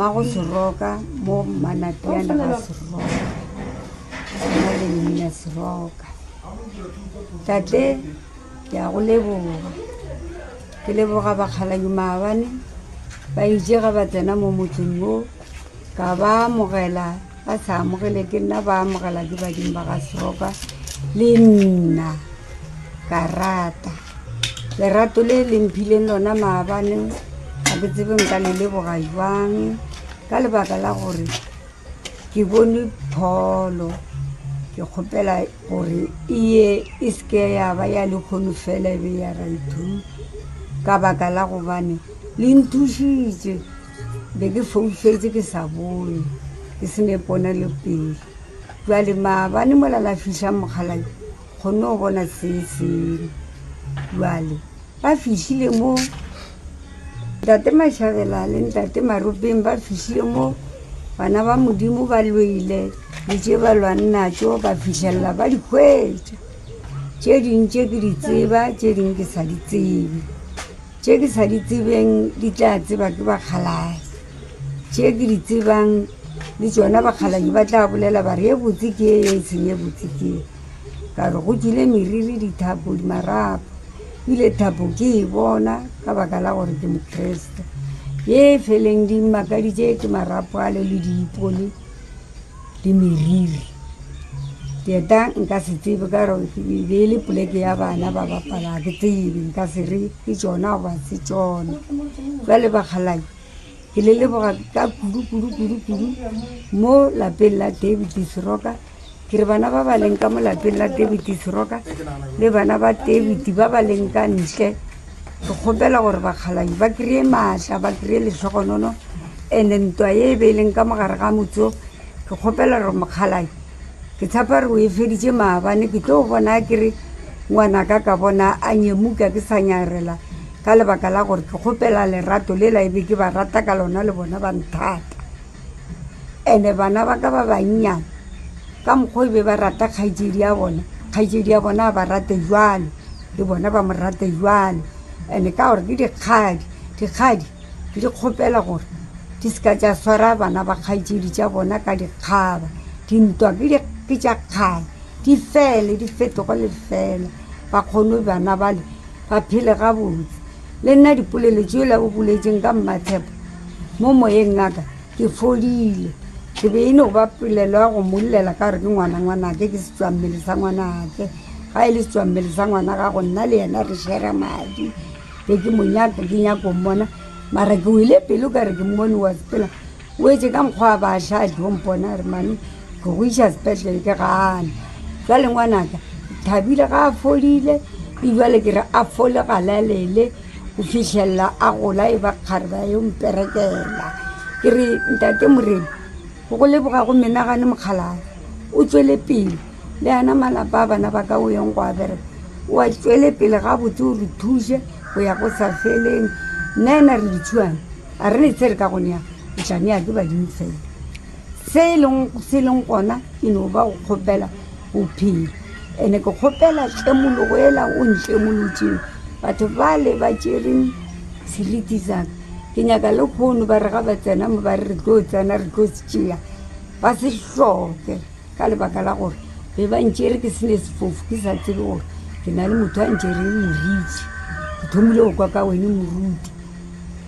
Mmago Seroka mo Manapiana ga Seroka. Nna le mmina Seroka. Tate, ke a go leboga. Ke leboga bakgalabje maabane ba itše ga ba tsena mo motseng wo ka ba amogela ba sa amogele ke nna ba amogela ke badimo ba ga Seroka le nna ka rata. Lerato le le mphileng lona maabane ga ke tsebe nka le leboga jwang ka lebaka la gore ke bone pholo. Ke kgopela gore e ye e se ke ya ba ya lehono fela e be ya right through ka baka la gobane le nthušitše. Be ke foufetše ke sa bone ke se ne ponelopele. Bjale maabane mola la fihla mokgalabje kgonne go bona se sengwe. Bjale ba fihlile mo ntate Mashabela le ntate Maropeng ba fihlile mo bana ba Modimo ba lwele le tše ba lwang natšo ba fihlelela ba di hwetša. Tše ding tše ke di tseba tše ding ke sa di tsebe. Tše ke sa di tsebeng di tla tseba ke bakgalabje. Tše ke di tsebang le tšona bakgalabje ba tla bolela ba re ye botse ke ye, ye e seng ye botse ke ye. Ka re go tšwile meriri, dithapo, marapo. Ebile thapo ke e bona ka baka la gore ke Mokriste. Ye e feleng di mmakaditše ke marapo ale le diipone le meriri. Dieta nka se tsebe ka gore e be e le poleke ya bana ba bapala, ga ke tsebe nka se re ke tšona goba se tšona. Bjale bakgalabje ke le leboga ka kudu kudu kudu kudu mo lapeng la David Seroka. Ke re bana ba ba leng ka mo lapeng la David Seroka le bana ba David ba ba leng ka ntle, ke kgopela gore bakgalabje ba kry-e maatla, ba kry-e lehlogonono. And-e ntwa ye e be e leng ka mo gare ga motse wo, ke kgopela gore mokgalabje ke tshepa gore o e feditše maabane. Ke tlo bona ke re ngwanaka ka bona a nyemuka ke sa nyarela ka lebaka la gore ke kgopela lerato lela e be ke ba rata ka lona le bona ba nthata. And-e bana ba ka ba bannyane ka mokgwa o be ba rata kgaetšedi ya bona, kgaetšedi ya bona a ba rate jwalo le bona ba mo rate jwalo. And-e ka gore ke dikgadi, dikgadi ke di kgopela gore di se ka tša swara bana ba kgaetšedi tša bona ka dikgaba. Dintwa ke tša kgale, di fele di fetoge lefela, ba kgone bana bale ba phele gabotse. Le nna dipolelo tšela o boletšeng ka Mmatshepo mo moyeng wa ka, ke fodile. Ke be e no ba polelo ya go mo llela ka gore ke ngwana ngwanake, ke setšwammele sa ngwanake. Ga e le setšwammele sa ngwana gago, nna le yena re share-a madi. Be ke mo nyaka, ke nyaka go mmona, mara ke wele pelo ka re ke mmone wa sepela. O etse ka mokgwa wa ba ša a tlo mpona a re mame ke go iša sepetlele ke gana. Jwale ngwanaka ke thabile ga a fodile, ebjale ke re a fole galalele go fihlelela a gola e ba kgarebe yo mperekela. Ke re ntate Morena go go leboga go menagane mokgalabje o tšwele pele le ana malapa a bana ba ka o yeng go a bereka o a tšwele pele gabotse o re thuše go ya go sa feleng. Nna ena re ditšhuane a re ne se re ka go nea o tla nea ke badimo fela. Se e leng se leng gona e no ba go kgopela bophelo and-e ke kgopela tlemologo ela o ntlemolotšeng. Batho bale ba tšereng seriti sa ka ke nyaka lehono ba re ga ba tsena mo ba re re tlo tsena re tlo se tšea ba se hloke ka lebaka la gore be ba ntšere ke se ne sefofu ke sa tsebe gore ke na le motho a ntšereng moriti. Ke thomile go kwa ka wene moruti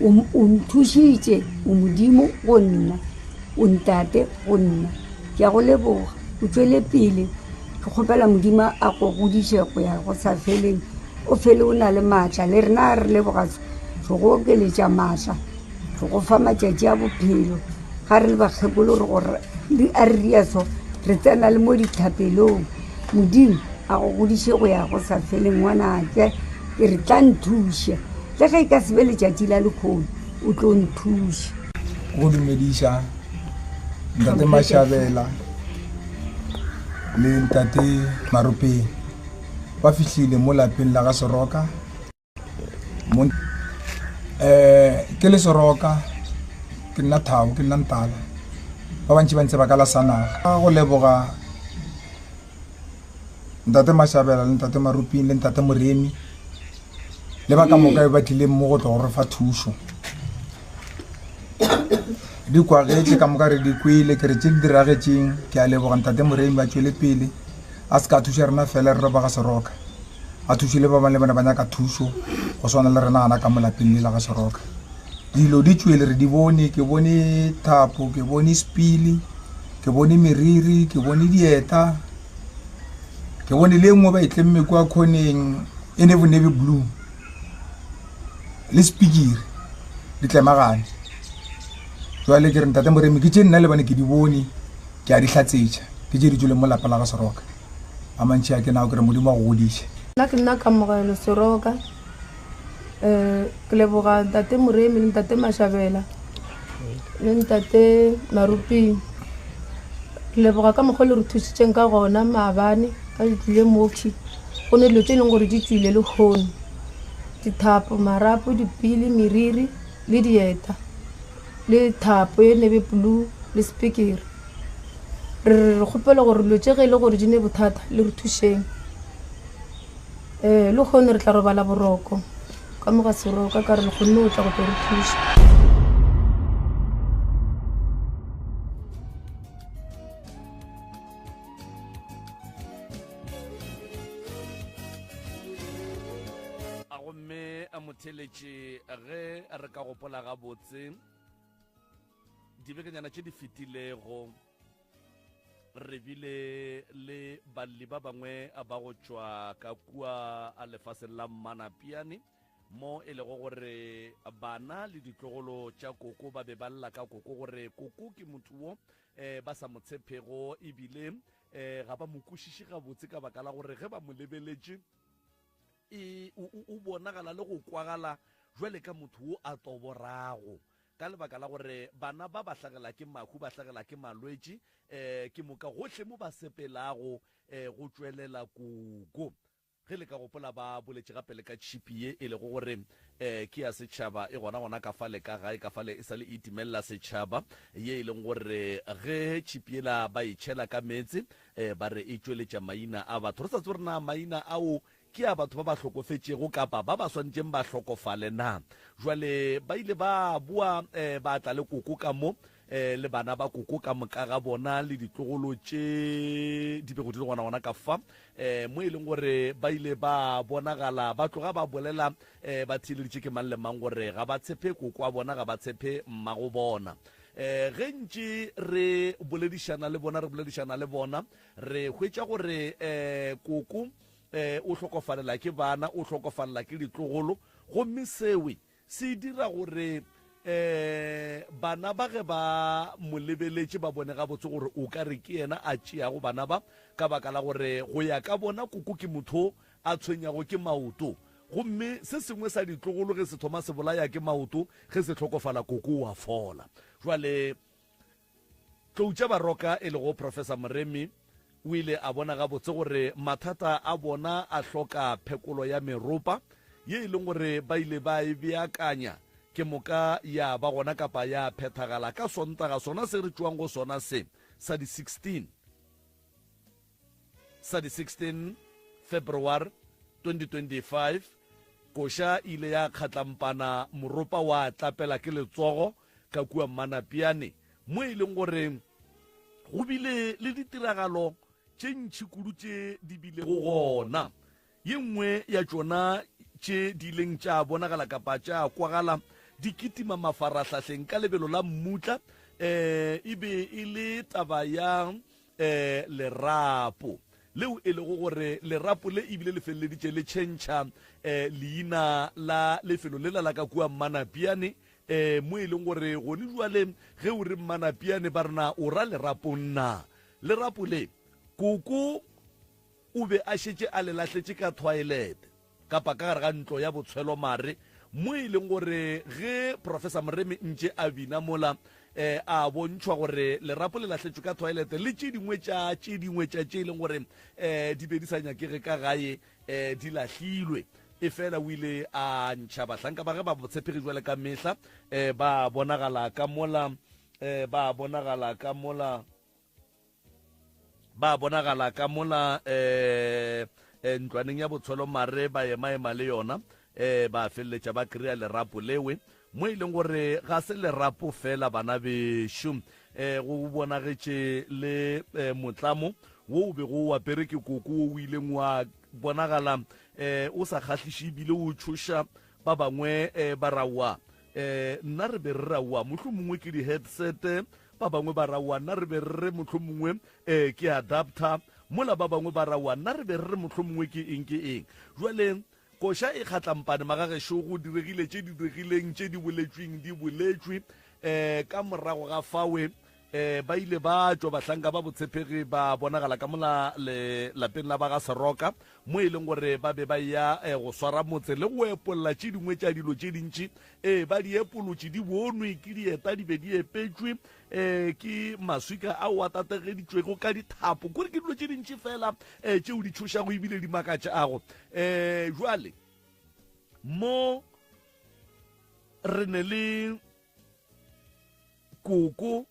o nthušitše o Modimo go nna o ntate go nna. Ke a go leboga o tšwele pele ke kgopela Modimo a go godiše go ya go sa feleng o fele o na le maatla le rena re leboga re go okeletša maatla re go fa matšatši a bophelo. Ga re le bakgekolo re gore a re ria so re tsena le mo dithapelong. Modimo a go godiše go ya go sa feleng ngwanake ke re tla nthuša le ge e ka se be letšatši la lehono o tlo nthuša. Go dumediša ntate Mashabela le ntate Maropeng ba fihlile mo lapeng la ga Seroka. Mo ke le Seroka ke nna Thabo ke nna Ntala ba bantši ba ntse ba ka la sa naga. Go leboga ntate Mashabela le ntate Maruping le ntate Moremi le ba ka moka ba tlileng mo go tlo go re fa thušo. Di kwagetše ka moka re di kwele, ke re tše di diragetšeng, ke a leboga Ntate Moremi ba tšwele pele, a se ka thuša rena fela re ba ga Seroka, a thuše le ba bangwe le bona ba nyaka thušo go swana le rena gana ka mo lapeng le la ga Seroka. Dilo di tšwele re di bone, ke bone thapo, ke bone sepili, ke bone meriri, ke bone dieta, ke bone le e nngwe ba e tlemme kua khoneng e ne bo navy blue. Le sepikiri di tlemagane. Jwale ke re ntate Moremi ke tše nna le bane ke di bone ke a di hlatsetša ke tše di tšweleng mo lapa la ga Seroka. A mantši a ke nao ke re Modimo a go godiše. Nna ke nna Kamogelo Seroka. Um ke leboga ntate Moremi le ntate Mashabela le ntate Maruping. Ke leboga ka mokgwa le re thusitseng ka gona maabane ka le tlile mokhwi. Go ne dilo tse e leng gore di tswile lehono. Dithapo, marapo, dipili, meriri le dieta, le thapo ye navy blue le sepikiri. Re re re kgopela gore dilo tše ge e le gore di ne bothata le re thušeng. Um lehono re tla robala boroko ka mo ga Seroka ka re le kgonne go tla go tlo re thuša. A gomme a motheletše ge re ka gopola gabotse dibekenyana tše di fetilego re bile le balli ba bangwe ba go tšwa ka kua lefaseng la Mmanapiane mo e lego gore bana le ditlogolo tša koko ba be ba lla ka koko gore koko ke motho wo um ba sa mo tshepego ebile um ga ba mo kwešiše gabotse ka baka la gore ge ba mo lebeletše e, o, o bonagala le go kwagala jwale ka motho wo a toborago ka lebaka la gore bana ba ba hlagela ke mahu ba hlagela ke malwetši um ke moka gohle mo ba sepelago um go tšwelela koko Ge le ka gopola ba boletše gape le ka tšhipi ye e lego gore um ke ya setšhaba e gona gona ka fale ka gae ka fale e sa le e timelela setšhaba ye e leng gore ge tšhipi yela ba e tšhela ka meetse um ba re e tšweletša maina a batho. Re sa tsebe gore na maina ao ke a batho ba ba hlokofetšego kapa ba ba swanetšeng ba hlokofale na. Jwale ba ile ba boa um ba tla le koko ka mo um le bana ba koko ka moka ga bona le ditlogolo tše di bego di le gona gona ka fa um mo e leng gore ba ile ba bonagala ba tloga ba bolela um ba theeleditše ke mang le mang gore ga ba tshepe koko wa bona ga ba tshepe mmago bona um ge ntše re boledišana le bona re boledišana le bona re hwetša gore um koko um o hlokofalela ke bana o hlokofalela ke ditlogolo gomme sewe Se dira gore um bana ba ge ba mo lebeletše ba bone gabotse gore o ka re ke yena a tšeago bana ba, ka baka la gore go ya ka bona koko ke motho a tshwenyago ke maoto. Gomme se sengwe sa ditlogolo ge se thoma se bolaya ke maoto, ge se hlokofala koko o a fola. Jwale Tlou tša Baroka e lego Professor Moremi o ile a bona gabotse gore mathata a bona a hloka phekolo ya meropa ye e leng gore ba ile ba e beakanya ke moka ya ba gona kapa ya phethagala ka Sontaga sona se re tšwang go sona se sa di 16 sa di 16 February 2025. Koša e ile ya kgatlampana moropa wa tlapela ke letsogo ka kua Mmanapiane mo e leng gore go bile le ditiragalo tše ntši kudu tše di bilego gona. Ye nngwe ya tšona tše di ileng tša bonagala kapa tša kwagala di kitima mafarahlahleng ka lebelo la mmutla um e be e le taba ya um lerapo leo e lego gore lerapo le ebile le feleleditše le tšhentšha um leina la lefelo lela la ka kua Mmanapiane um mo e leng gore gone jwale ge o re Mmanapiane ba re na o ra lerapong na. Lerapo le koko o be a šetše a le lahletše ka thoilete kapa ka gare ga ntlo ya botshwelo mare mo e leng gore ge Professor Moremi ntše a bina mola um a bontšhwa gore lerapo le lahletšwe ka thoilete le tše dingwe tša tše dingwe tša tše e leng gore um di be di sa nyakege ka gae um di lahlilwe. Efela o ile a ntšha bahlanka ba ge ba botshepegi jwale ka mehla um ba bonagala ka mola um ba bonagala ka mola ba bonagala ka mola um ntlwaneng ya botshwelo mare ba emaema le yona um ba feleletša ba kry-a lerapo lewe. mo e leng gore ga se lerapo fela bana bešo um go bonagetše le um motlamo wo o bego o apere ke koko wo o ileng wa bonagala um o sa kgahliše ebile o tšhoša ba bangwe um ba rawa um nna re be re rawa mohlomongwe ke di-headset ba bangwe ba rawa nna re be re re mohlomongwe um ke adapter mola ba bangwe ba rawa nna re be re re mohlomongwe ke eng ke eng jwale Koša e kgatlampane magagešo go diregile tše di diregileng tše di boletšweng di boletšwe um ka morago ga fawe um ba ile ba tšwa bahlanka ba botshepegi ba bonagala ka mola le lapeng la ba ga Seroka mo e leng gore ba be ba ya eh, go swara motse le go epolla tše dingwe tša dilo tše dintši ee ba di epolotše di bonwe ke dieta di be di epetšwe um ke maswika ao a tategeditšwego ka dithapo kore ke dilo tše dintši fela um tšeo di tšhošago ebile di makatšago um jwale mo re ne le koko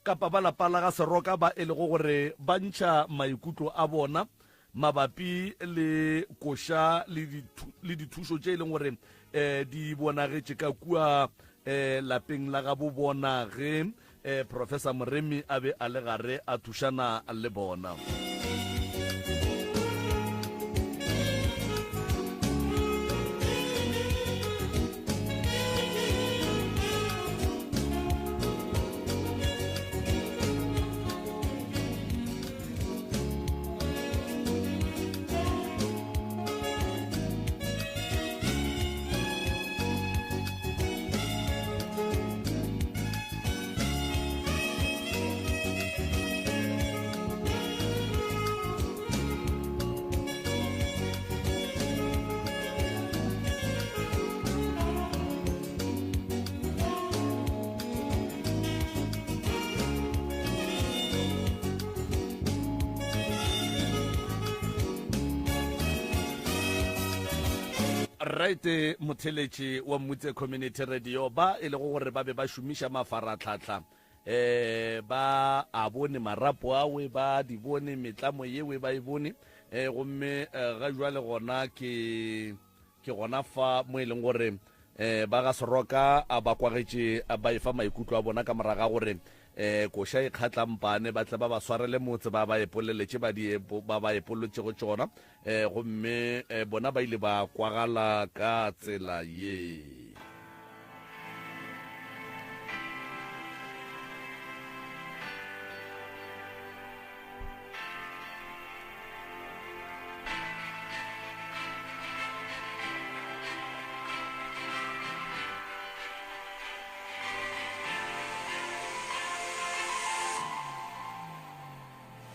kapa ba lapa la ga Seroka ba e lego gore ba ntšha maikutlo a bona mabapi le koša le dithušo tše e leng gore um di bonagetše ka kua um lapeng la gabo bona ge um Professor Moremi a be a le gare a thušana le bona. Right motheletši wa Mmutse Community Radio ba e lego gore ba be ba šomiša mafaratlhatlha eh ba a bone marapo awe ba di bone metlamo yewe ba e bone eh gomme eh, ga jwale gona ke Ke gona fa mo e leng gore um ba ga Seroka a ba kwagetše ba efa maikutlo a bona ka morago ga gore um koša e kgatlampane ba tle ba ba swarele motse ba ba epolele tše ba di ba ba epolotšego tšona um gomme um bona ba ile ba kwagala ka tsela ye.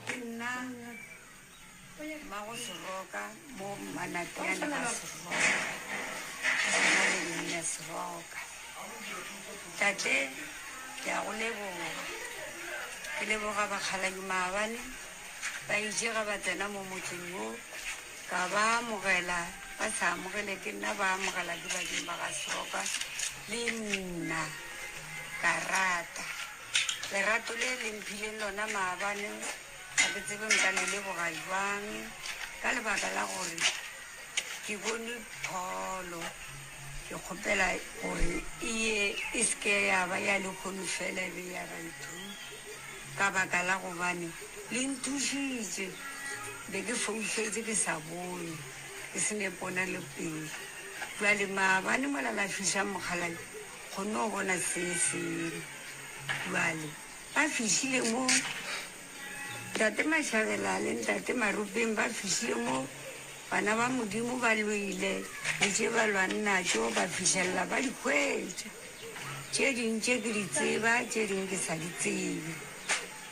Ke nna Mmago Seroka mo Manapiana ga Seroka, mo Lemina Seroka. Tate, ke a go leboga. Ke leboga bakgalabje maabane Ba itše ge ba tsena mo motseng wo, ka ba amogela, ba sa amogele ke nna, ba amogela ke badimo ba ga Seroka, le nna ka rata. Lerato le le mphileng lona maabane ga ke tsebe nka le leboga jwang, ka lebaka la gore ke bone pholo. Ke kgopela gore e ye e se ke ya ba ya lehono fela e be ya right. Ka baka la gobane le nthušitše, be ke foufetše ke sa bone, ke se ne ponelopele. Bjale maabane mola la fiša mokgalabje, kgonne go bona se sengwe. Bjale ba fišile mo, Ntate Mashabela le Ntate Marupeng ba fišile mo, bana ba Modimo ba lwele le tše ba lwang natšo, ba fihlelela ba di hwetša. Tše ding tše ke di tseba, tše ding ke sa di tsebe.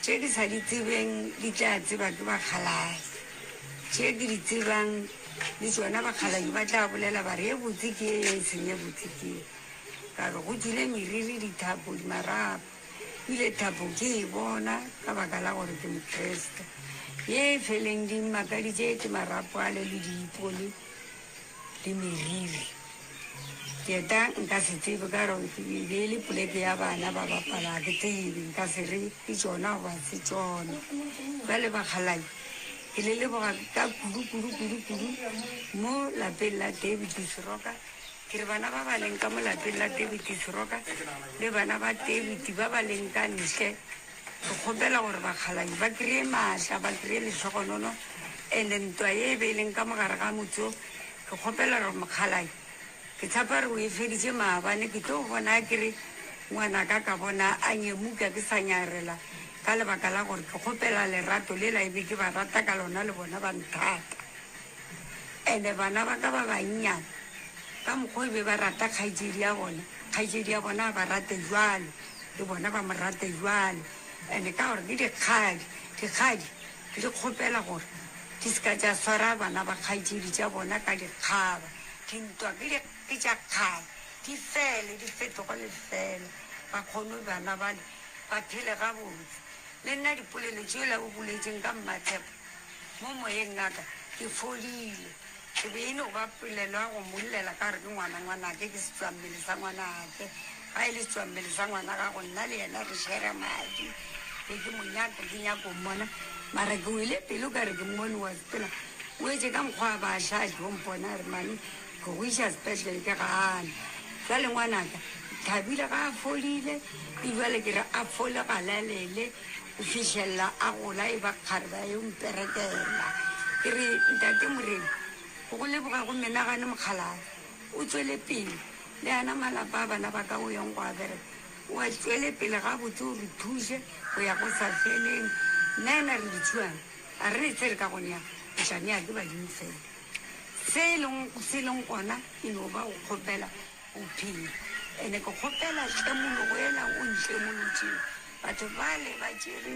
Tše ke sa di tsebeng di tla tseba ke bakgalabje. Tše ke di tsebang le tšona bakgalabje ba tla bolela ba re ye botse ke ye, ye e seng ye botse ke ye. Ka re go tšwile meriri, dithapo, marapo. Ebile thapo ke e bona ka baka la gore ke Mokriste. Ye e feleng di mmakaditše ke marapo ale le diipone le meriri. Dieta nka se tsebe ka gore e be e le poleke ya bana ba bapala, ga ke tsebe, nka se re ke tšona goba se tšona. Bjale bakgalabje, ke le leboga ka kudu kudu kudu kudu mo lapeng la David Seroka. Ke re bana ba ba leng ka mo lapeng la David Seroka le bana ba David ba ba leng ka ntle, ke kgopela gore bakgalabje ba kry-e maatla, ba kry-e lehlogonono. And-e ntwa ye e be e leng ka mo gare ga motse wo, ke kgopela gore mokgalabje, ke tshepa gore o e feditše maabane, ke tlo bona ke re ngwanaka ka bona a nyemuka ke sa nyarela ka lebaka la gore ke kgopela lerato lela e be ke ba rata ka lona le bona ba nthata. Ene bana ba ka ba bannyane, ka mokgwa o be ba rata kgaetšedi ya bona, kgaetšedi ya bona a ba rate jwalo, le bona ba mo rate jwalo. Ene ka gore ke dikgadi, dikgadi ke di kgopela gore di se ka tša swara bana ba kgaetšedi tša bona ka dikgaba. Dintwa ke di, ke tša kgale, di fele, di fetoge lefela, ba kgone bana bale ba phele gabotse. Le nna dipolelo tšela o boletšeng ka Mmatshepo, Mo moyeng wa ka, ke fodile. Ke be e no ba polelo ya go mo llela ka gore ke ngwana ngwanake, ke setšwammele sa ngwanake. Ga e le setšwammele sa ngwana gago, nna le yena re shera madi. Be ke mo nyaka, ke nyaka go mmona, mara ke wele pelo ka re ke mmone wa sepela. O etše ka mokgwa a ba a ša a tlo mpona a re, Mami, ke go iša sepetlele ke gana. Bjale ngwanaka, ke thabile ga a fodile, e bjale ke re a fole galalele. Go fihlelela a gola e ba kgarebe a yo mperekela. Ke re, Ntate Morena, go go leboga go menagane mokgalabje. O tšwele pele le ana malapa a bana ba ka o yeng go a bereka. O a tšwele pele gabotse o re thuše go ya go sa feleng. Nna yena re ditšhuana, a re ne se re ka go nea, re tla nea ke badimo fela. Se e leng, se leng gona e no ba go kgopela bophelo. Ene ke kgopela tlemologo yela o ntlemolotšego. Batho bale ba tšere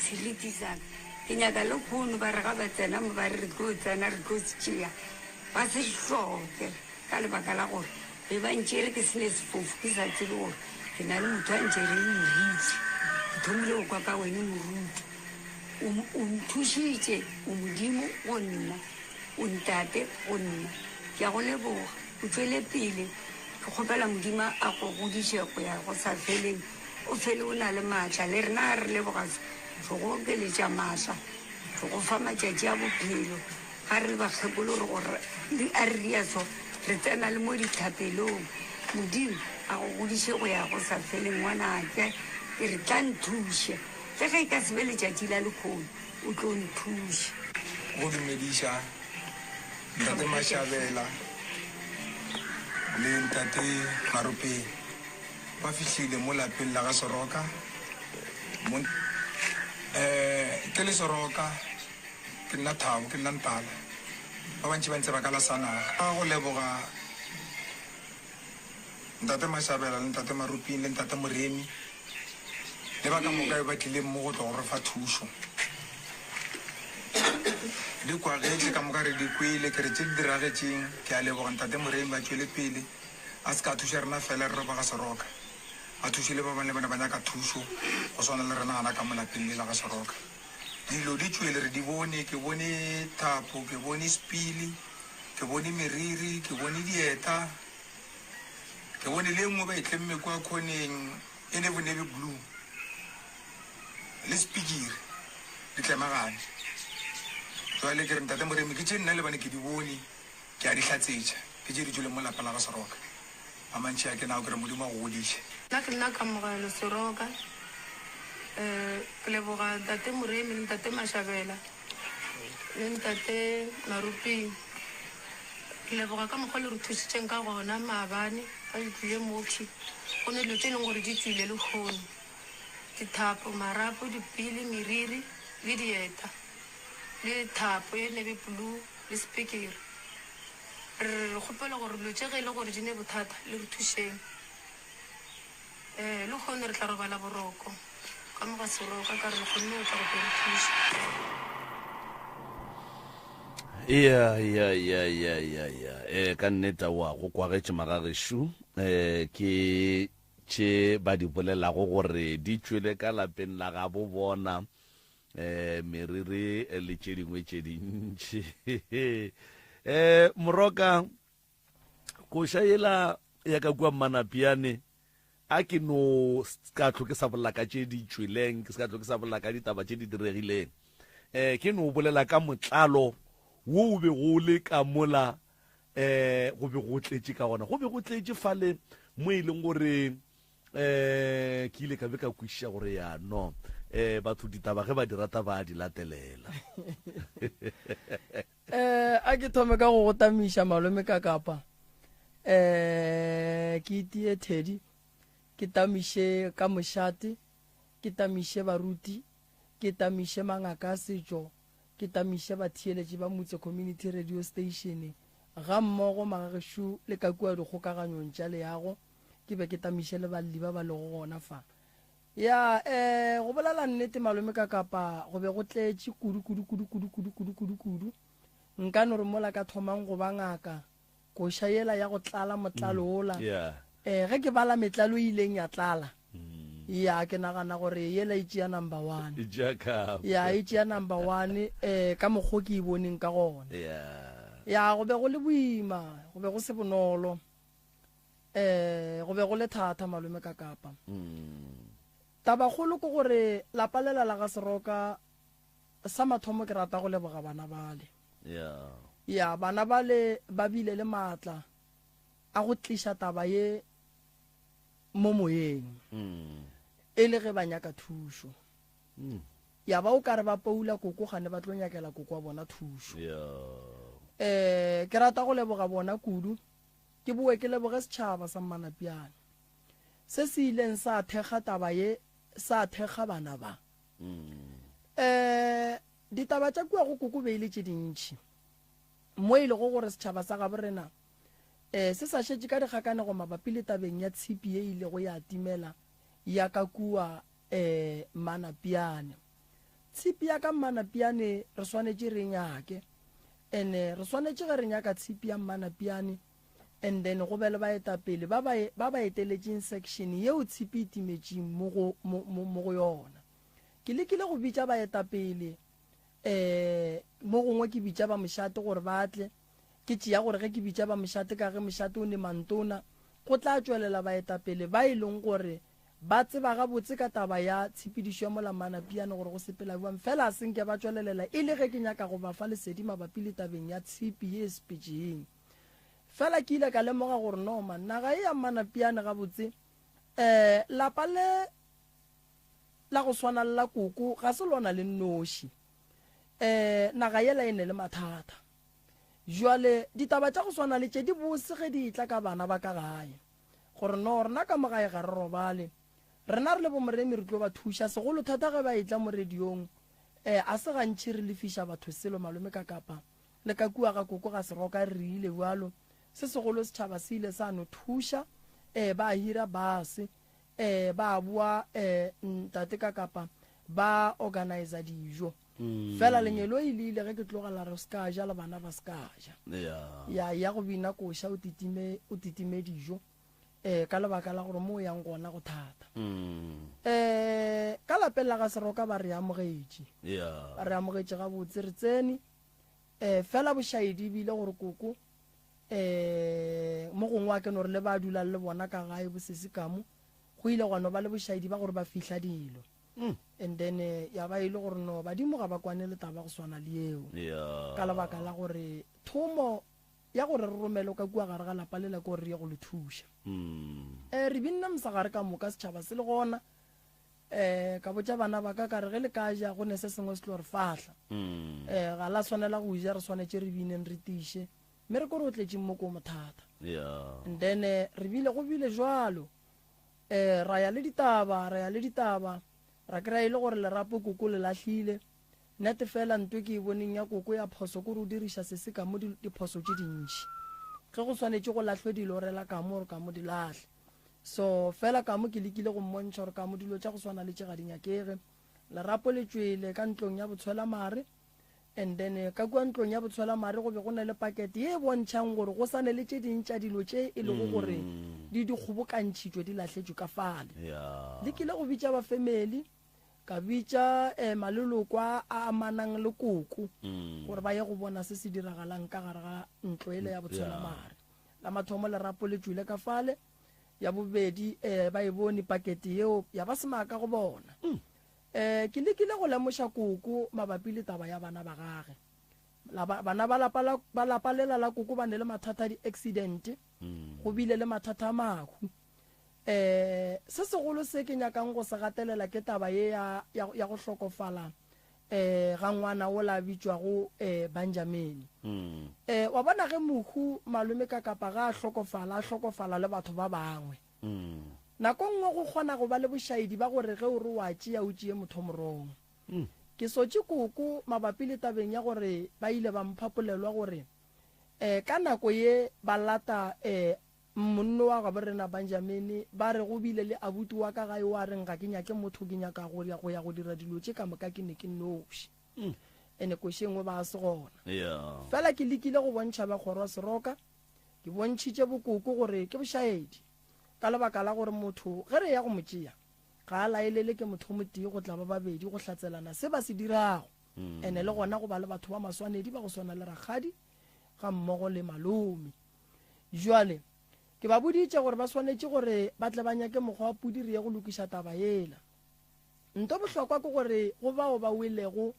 seriti sa ka. Ke nyaka lehono ba re ga ba tsena mo ba re re tlo tsena re tlo se tšea, ba se hloke ka lebaka la gore be ba ntšere ke se ne sefofu ke sa tsebe gore ke na le motho a ntšereng moriti. Ke thomile go kwa ka wene moruti. O, o nthušitše, o Modimo go nna, o Ntate go nna. Ke a go leboga. O tšwele pele. Ke kgopela Modimo a go godiše go ya go sa feleng. O fele o na le maatla, le rena a re leboga re go okeletša maatla, re go fa matšatši a bophelo. Ga re le bakgekolo re go a re ria so, re tsena le mo dithapelong. Modimo a go godiše go ya go sa feleng ngwanake, ke re tla nthuše, le ge e ka se be letšatši la lekgono, o tlo nthuša. Go dumediša Ntate Mashabela le Ntate Maropeng. Ba fihlile mo lapeng la ga Seroka. Mo, eh, ke le Seroka, ke nna Thabo, ke nna Ntala. Ba bantši ba ntseba ka la Sanaga. Ka go leboga Ntate Mashabela le Ntate Maruping le Ntate Moremi le ba ka moka ba tlileng mo go tlo go re fa thušo. Di kwagetše ka moka re di kwele, ke re tše di diragetšeng. Ke a leboga Ntate Moremi, ba tšwele pele. A se ka a thuša rena fela re re ba ga Seroka, a thuše le ba bangwe le bona ba nyaka thušo go swana le rena gana ka mo lapeng le la ga Seroka. Dilo di tšwele re di bone, ke bone thapo, ke bone sepili, ke bone meriri, ke bone dieta, ke bone le e nngwe ba e tlemme kua khoneng e ne bo navy blue le sepikiri di tlemagane. Jwale ke re Ntate Moremi ke tše nna le bane ke di bone. Ke a di hlatsetša, ke tše di tšweleng mo lapa la ga Seroka. A mantši a ke nago, ke re Modimo a go godiše. Nna ke nna Kamogelo Seroka. Ke leboga Ntate Moremi le Ntate Mashabela le Ntate Maruping. Ke leboga ka mokgwa le re thusitšeng ka gona maabane ga le tlile mokhwi. Go ne dilo tše e leng gore di tšwile lehono, dithapo, marapo, dipili, meriri le dieta le thapo ye navy blue. le sepekere. Re re re kgopela gore dilo tše ge e le gore di ne bothata le re thušeng. Ee, lehono re tla robala boroko ka mo ga Seroka ka re le kgonne go tla go tlo re thuša. Ya, ya, ya, ya, ya, ya. Eh, ka nnete wa go kwagetše magagešo. Eh, ke tše ba di bolelago gore di tšwele ka lapeng la gabo bona. eh meriri eh, le tše dingwe tše dintši eh moroka koša yela ya ka kua mmanapiane a ke no ka tlo ke sa bolela ka tše di tšweleng ke se ka tlo ke sa bolela ka ditaba tše di diregileng eh ke no bolela ka motlalo wo o bego o le ka mola. um go be go tletše ka gona. Go be go tletše fale mo e leng gore um ke ile ka be ka kwešiša gore ya no um batho ditaba ge ba di rata ba di latelela. Um a ke thome ka go go tamiša malome ka kapa um ke itie thedi ke tamiše ka mošate ke tamiše baruti ke tamiše mangaka a setšo Ke tamiše batheeletši ba Mutse Community Radio Station gammogo magagešo le ka kua dikgokaganyong tša leago. Ke be ke tamiše le balli ba ba lego gona fa. Ya, eh, go bolela nnete malome ka Kapa go be go tletše kudu, kudu, kudu, kudu, kudu, kudu, kudu, kudu. Nka no re mola ka thomang go ba ngaka, koša yela ya go tlala motlalo mm, ola yeah. eh, ge ke bala metlalo e ileng ya tlala mm. ya ke nagana gore yela e tšea number one ya e tšea number one eh, ka mokgwa ke e boneng ka gona yeah. ya go be go le boima go be go se bonolo eh go be go le thata malome ka kapa mm. tabakgolo ke gore lapa lela la ga seroka sa mathomo ke rata go leboga bana bale Yeah. Ya, bana bale ba bile le maatla a go tliša taba ye mo moyeng. Mm. E le ge ba nyaka thušo. Mm. Ya ba o ka re ba poula koko gane ba tlo nyakela koko wa bona thušo. Yeah. Eh, ke rata go leboga bona kudu. Ke boe ke leboge setšhaba sa Mmanapiane. Se se ileng sa thekga taba ye, sa thekga bana ba. Mm. Eh, Ditaba tša kua go Koko be e le tše dintši mo e lego gore setšhaba sa gabo rena um se sa šetše ka dikgakanego mabapi le tabeng ya tshipi ye e ilego ya timela ya ka kua um Manapiane. Tshipi ya ka Manapiane re swanetše re e nyake and re swanetše ge re nyaka tshipi ya Manapiane and then go be le baetapele ba ba ba ba eteletšeng section yeo tshipi e timetšeng mo go mo mo go yona. Ke lekile go bitša baetapele, um mo gongwe ke bitša ba mošate gore ba tle. Ke tšea gore ge ke bitša ba mošate ka ge mošate o ne mantona, go tla tšwelela baetapele ba e leng gore ba tseba gabotse ka taba ya tshepedišo ya mola Manapiane gore go sepela bjang. Fela a se nke ba tšwelelela e le ge ke nyaka go ba fa lesedi mabapi le tabeng ya tshipi ye e sepetšeng. Fela ke ile ka lemoga gore no man, naga ye ya Manapiane gabotse, um lapa le la go swana le la koko ga se lona le nnoši. Um naga yela e ne le mathata. Jwale ditaba tša go swana le tše di bose ge di etla ka bana ba ka gae. Gore no rena ka mo gae ga re robale. Rena re le bomoremi re tlo ba thuša, segolo thata ge ba etla mo radiong. Um a se gantši re lefiša batho selo malome ka kapa le ka kua ga koko ga seroka re ile bjalo. Se segolo setšhaba se ile sa no thuša, um ba hira base eh ba boa eh ntate ka kapa ba organizer dijo mm. fela lengeloi le ile ge ke tloga la re o ska ja le bana ba ska ja yeah. ya ya go bina koša o titime o titime dijo eh ka lebaka la gore mo o yang gona go thata mm. eh ka lapeng la ga seroka ba re amogetše yeah. ba re amogetše gabotse re tsene eh fela bošaedi ebile gore koko um mo gongwe a ke no re le ba dulang le bona ka gae bosese kamo go ile gwa no ba le bošaedi ba gore ba fihla dilo mm. and then eh, ya ba e le gore no badimo ga ba kwane le taba go swana le yeo yeah. ka lebaka la gore thomo ya gore re romele ka kua gare ga lapa lela ke gore re ye go le thuša mm. um re binna mosegare ka moka setšhaba se le gona um ka botša bana ba ka ka re ge le ka ja go ne se sengwe se tlo re fahla mm. um ga la swanela go ja re swanetše re bineng re tiše Mme re kore o tletše mmoko o mothata. Yeah. And then eh, re bile go bile jwalo. Eh ra ya le ditaba, ra ya le ditaba. Ra kry-a e le gore lerapo koko le lahlile. Nete fela ntwe ke e boneng ya koko ya phoso kore o diriša sese ka mo diphoso tše dintši. Ge go swanetše go lahlwe dilo rela ka mo gore ka mo di lahle. So fela ka mo ke lekile go mmontšha gore ka mo dilo tša go swana le tše ga di nyakege. Lerapo le tšwele ka ntlong ya botshwelamare. And then eh, ka kua ntlong ya botshwelamare go be go na le pakete ye e bontšhang gore go sa ne le tše ding tša dilo tše e lego gore mm. di di kgobokantšhitšwe di lahletšwe ka fale. Yeah. Lekile go bitša ba family ka bitša eh, maleloko a a amanang le koko mm. gore ba ye go bona se se diragalang ka gare ga ntlo ele ya botshwelamare. La mathomo lerapo le tšwile ka fale, ya bobedi eh, ba e bone pakete yeo ya ba semaka go bona. Mm. Ke lekile go lemoša koko mabapi le taba ya bana ba gage. Laba, bana ba lapa la, ba lapa lela la koko ba ne le mathata a di-accident, go bile le mathata a mahu. Um se segolo se ke nyakang go se gatelela ke taba ye ya, ya, ya go hlokofala um ga ngwana wola a bitšwago um Benjamin. Um wa bona ge mohu malome ka kapa ga a hlokofala, a hlokofala le batho ba bangwe. Nako nngwe go kgona go ba le bošaedi ba gore ge o re wa tšea o tšee motho morong. Ke sotše koko mabapi le tabeng ya gore ba ile ba mpha polelwa gore um ka nako ye ba lata um monno wa gabo rena Benjamene, ba re go bile le abuti wa ka gae o a reng ga ke nyake motho ke nyaka go ya go ya go dira dilo tše ka moka ke ne ke nnoši. Ene koši e nngwe ba se gona. Fela ke lekile go bontšha ba kgoro ya Seroka, ke bontšhitše bokoko gore ke bošaedi ka lebaka la gore motho ge re eya go mo tšea Ga a laelele ke motho o motee go tla ba babedi go hlatselana se ba se dirago. Ene le gona go ba le batho ba maswanedi ba go swana le rakgadi ga mmogo le malome. Jwale ke ba boditše gore ba swanetše gore ba tle ba nyake mokgwa wa pudi re ye go lokiša taba yela. Nto bohlokwa ke gore go bao ba welego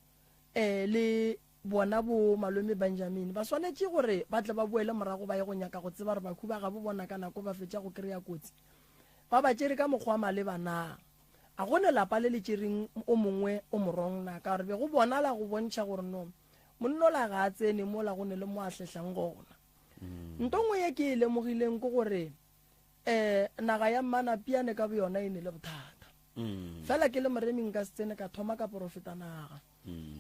um le bona bo malome Benjamin ba swanetše gore ba tle ba boele morago ba ye go nyaka go tseba gore bahu ba gabo bona ka nako ba fetša go kry-a kotsi Ba ba tšere ka mokgwa wa maleba na? A go ne lapa le le tšereng o mongwe o morong na? Ka gore be go bonala go bontšha gore no monnola ga a tsene mola go ne le mo a hlehlang gona. Nto nngwe ye ke e lemogileng ke gore um naga ya Mmanapiane ka boyona e ne le bothata. Fela ke le moremi nka se tsene ka thoma ka porofeta naga.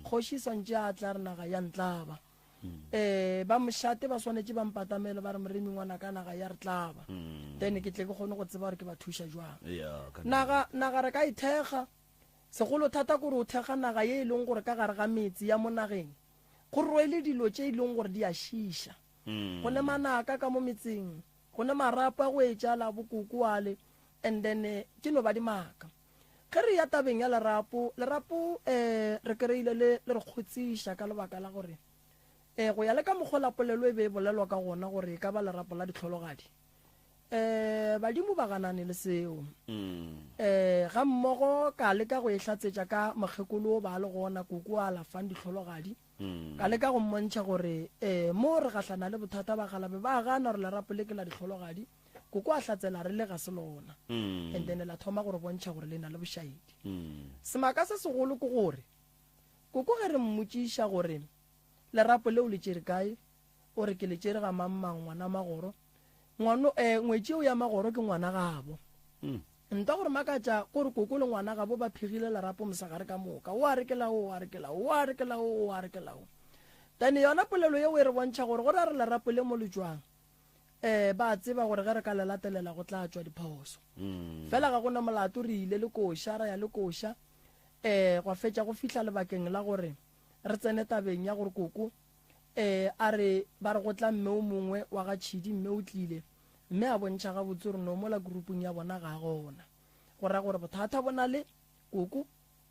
Kgoši swantše a tla re naga ya ntlaba. Um ba mošate ba swanetše ba mpatamele ba re moremi ngwanaka naga ya re tlaba. Then ke tle ke kgone go tseba gore ke ba thuša jwang. Naga naga re ka e thekga. Segolo thata kore o thekga naga ye e leng gore ka gare ga metse ya mo nageng go rwele dilo tše e leng gore di a šiša. Go ne manaka ka mo metseng, go ne marapo a go etša la bokoko ale and then ke no ba dimaka. Ge re ya tabeng ya lerapo, lerapo um re kry-ile le le re kgotsiša ka lebaka la gore um go ya le ka mokgwa la polelo e be e bolelwa ka gona gore e ka ba lerapo la dihlologadi. Um badimo ba ganane le seo. Um ga mmogo ka leka go e hlatsetša ka mokgekolo o ba le gona koko a alafang dihlologadi. Ka leka go mmontšha gore um mo re gahlana le bothata bakgalabe ba gana gore lerapo le ke la dihlologadi. Koko a hlatsela re le ga se lona. And then la thoma go re bontšha gore le na le bošaedi. Semaka se segolo ke gore koko ge re mmotšiša gore lerapo leo le tšere kae, o re ke le tšere ga mang-mang ngwana Magoro. Ngwano, eh, ngwetši eo ya Magoro ke ngwana gabo. Nta gore makatša kore koko le ngwana gabo ba phegile lerapo mosegare ka moka. O a re ke la o, o a re ke la o, o a re ke la o, o a re ke la o. Then yona polelo yeo e re bontšha gore go ra re lerapo le mo le tšwang. um ba a tseba gore ge re ka le latelela go tla tšwa diphoso. Fela ga go na molato, re ile le koša, ra ya le koša, um gwa fetša go fihla lebakeng la gore re tsene tabeng ya gore koko um a re ba re go tla mme o mongwe wa ga Tšhidi, mme o tlile mme a bontšha gabotse gore no mola groupung ya bona ga a gona. Go ra gore bothata bo na le koko,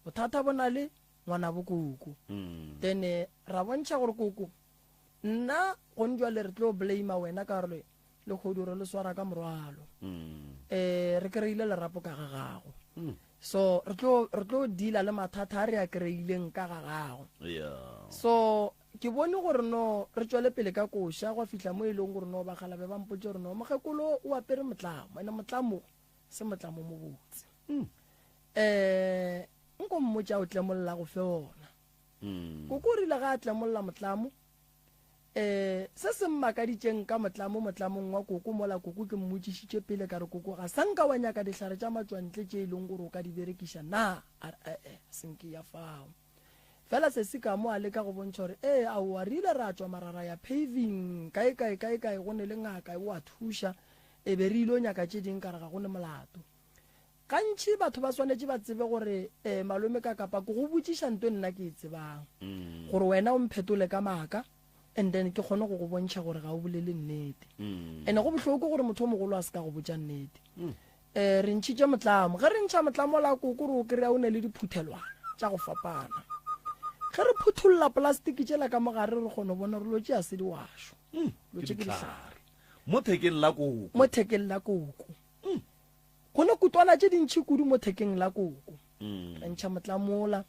bothata bo na le ngwanabo koko. Then ra bontšha gore koko Nna gone jwale re tlo blame wena ka gore lehodu re le swara ka morwalo. Eh re kry-ile lerapo ka ga gago. So re tlo re tlo deala le mathata a re a kry-ileng ka ga gago. Yeah. So ke bone gore no re tšwele pele ka koša gwa fihla mo e leng gore no bakgalabe ba mpotše gore no mokgekolo o apere motlamo ene motlamo se motlamo mo botse. Eh nko mmotša o tlemolla go fe ona. Koko o rile ga a tlemolla motlamo, um se se mmakaditšeng ka motlamo motlamong wa koko mola koko ke mmotšišitše pele ka re koko ga sa nka wa nyaka dihlare tša matšwantle tše e leng gore o ka di berekiša na? A re e-e se nke ya fao. Fela sesi ka mo a leka go bontšha gore ee aowa re ile ra tšwa mara ra ya paving kae kae kae kae go ne le ngaka o a thuša e be re ile nyaka tše ding ka re ga go ne molato. Gantši batho ba swanetše ba tsebe gore eh, malome ka kapa ke go botšiša nto nna ke e tsebang gore wena o mphetole ka maaka and then ke kgone go go bontšha gore ga o bolele nnete. And go bohloko gore motho o mogolo a se ka go botša nnete. Eh, re ntšhitše motlamo. Ge re ntšha motlamo la koko re o kry-a o ne le diphuthelwana tša go fapana. Ge re phuthulla plastiki tšela ka mogare re kgone go bona gore lo tše a se diwašo. Lo tše ke dihlare. Mo thekeng la koko. Mo thekeng la koko. Go ne kutwana tše dintši kudu mo thekeng la koko. Re ntšha motlamola.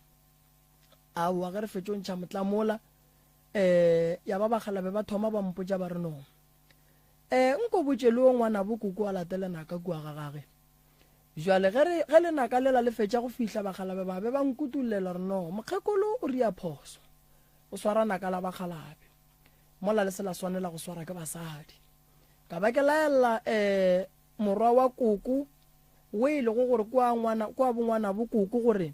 Aowa, ge re fetšo ntšha motlamola, Um ya ba bakgalabe ba thoma ba mpotša ba re no um nko botše le o ngwanabo koko a late lenaka kua ga gage. Bjale ge re ge lenaka lela le fetša go fihla bakgalabe ba be ba nkutollela re no mokgekolo o ria phoso o swara naka la bakgalabe mola le se la swanela go swara ke basadi. Ka ba ke laela um morwa wa koko o e lego gore kwa ngwana kwa bongwanabo koko gore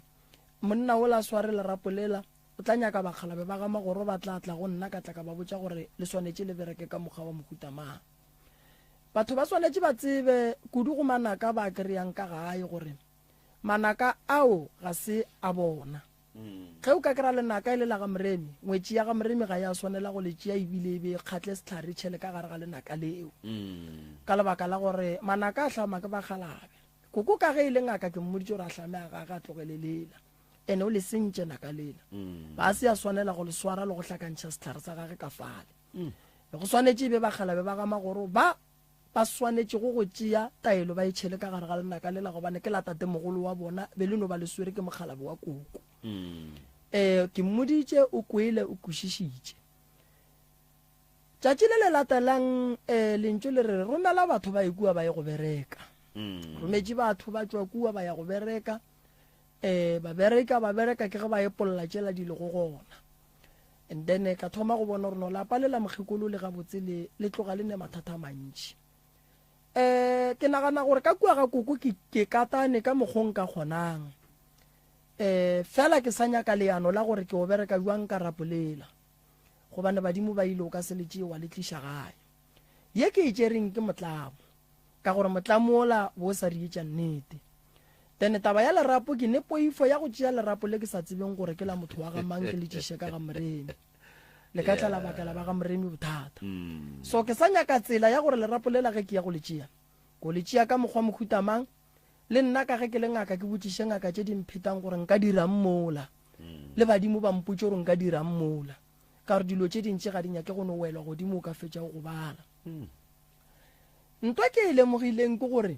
monna ola a sware lerapo lela O tla nyaka bakgalabe ba ga Magoro ba tla tla go nna ka tla ka ba botša gore le swanetše le bereke ka mokgwa wa mohuta mang. Batho ba swanetše ba tsebe kudu go manaka ba a kereyang ka gae gore manaka ao ga se a bona. Ge o ka kera lenaka e le la ga Moremi, ngwetši ya ga Moremi ga ya swanela go le tšea ebile e be e kgatle sehlare e tšhele ka gare ga lenaka leo. Ka lebaka la gore manaka a hlama ke bakgalabe. Koko ka ge e le ngaka ke mmoditše gore a hlame a gage a tlogele lela. Ene o le sentše naka lela. Ga se a swanela go le swara le go hlakantšha sehlare sa gage ka fale. Be go swanetše e be bakgalabe ba ga Magoro ba ba swanetšego go tšea taelo ba e tšhele ka gare ga lenaka lela gobane ke la tatemogolo wa bona, be le no ba le swere ke mokgalabe wa koko. Um ke mmoditše, o kwele, o kwešišitše. Tšatši le le latelang um lentšu le re romela batho ba ye kua ba ye go bereka. Rometše batho ba tšwa kua ba ya go bereka. um ba bereka ba bereka ke ge ba epolla tšela di lego gona. And then ka thoma go bona gore no lapa le la mokgekolo le gabotse le le tloga le ne mathata a mantši. Um ke nagana gore ka kua ga koko ke ke katane ka mokgo nka kgonang. Um fela ke sa nyaka leano la gore ke o bereka jwang ka rapo lela. Gobane badimo ba ile o ka se le tšee wa le tliša gae. Ye ke e tšereng ke motlamo. Ka gore motlamo wola bo sa re etša nnete. Then taba ya lerapo ke ne poifo ya go tšea lerapo le ke sa tsebeng gore ke la motho wa ga mang ke le tšiše ka ga Moremi. Le ka tla la bakela ba ga Moremi bothata. So ke sa nyaka tsela ya gore lerapo lela ge ke ya go le tšea, ko le tšea ka mokgwa mohuta mang, le nna ka ge ke le ngaka ke botšiše ngaka tše di mphetang gore nka dirang mola. Le badimo ba mpotše gore nka dirang mola. Ka gore dilo tše dintši ga di nyake go no welwa godimo o ka fetša o gobala. Ntwa ke e lemogileng ke gore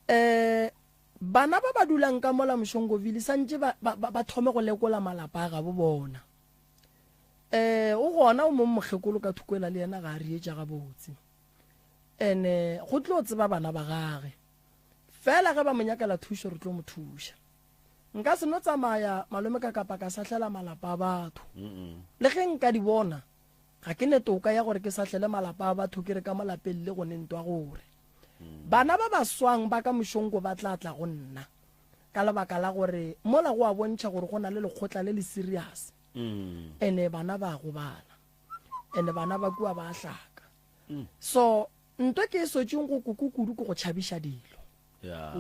um bana ba ba dulang ka mola Moshongoville santše ba, ba, ba, ba thome go lekola malapa a gabo bona. Um o gona o mong mokgekolo ka thukwela le yena ga a rietša gabotse. Ene go tlo tseba bana ba gage. Fela ge ba mo nyakela thušo re tlo mo thuša. Nka se no tsamaya malome ka kapa ka sahlela malapa a batho. Le ge nka di bona Ga ke ne toka ya gore ke sahlele malapa a batho ke re ka mo lapeng le go ne ntwa gore bana ba ba swang ba ka mošonko ba tla tla go nna ka lebaka la gore mola go a bontšha gore go na le lekgotla le le serious ene bana ba gobala ene bana ba kua ba hlaka so nto ke e sotšeng go koko kudu ke go tšhabiša dilo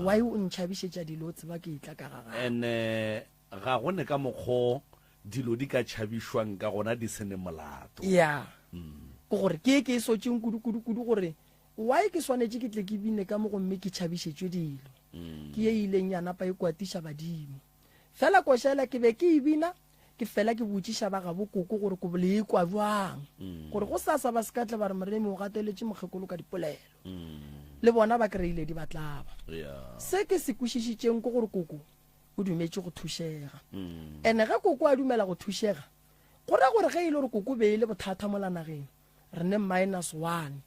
why o ntšhabišetša dilo o tseba ke etla ka ga gago ene Ga go ne ka mokgo dilo di ka tšhabišwang ka gona di se ne molato. Ya. Ke gore ke ye ke e sotšeng kudu kudu kudu gore why ke swanetše ke tle ke bine ka mo gomme ke tšhabišetšwe dilo. Ke ye e ileng ya napa e kwatiša badimo. Fela koša yela ke be ke e bina ke fela ke botšiša ba gabo koko gore ko le e kwa bjang. Gore gosasa ba se ka tla ba re Moremi o gateletše mokgekolo ka dipolelo. Le bona ba kry-ile di ba tlaba. Se ke se kwešišitšeng ke gore koko o dumetše go thušega. Ene ge koko a dumela go thušega, go ra gore ge e le gore koko be e le bothata mola nageng, re ne minus one,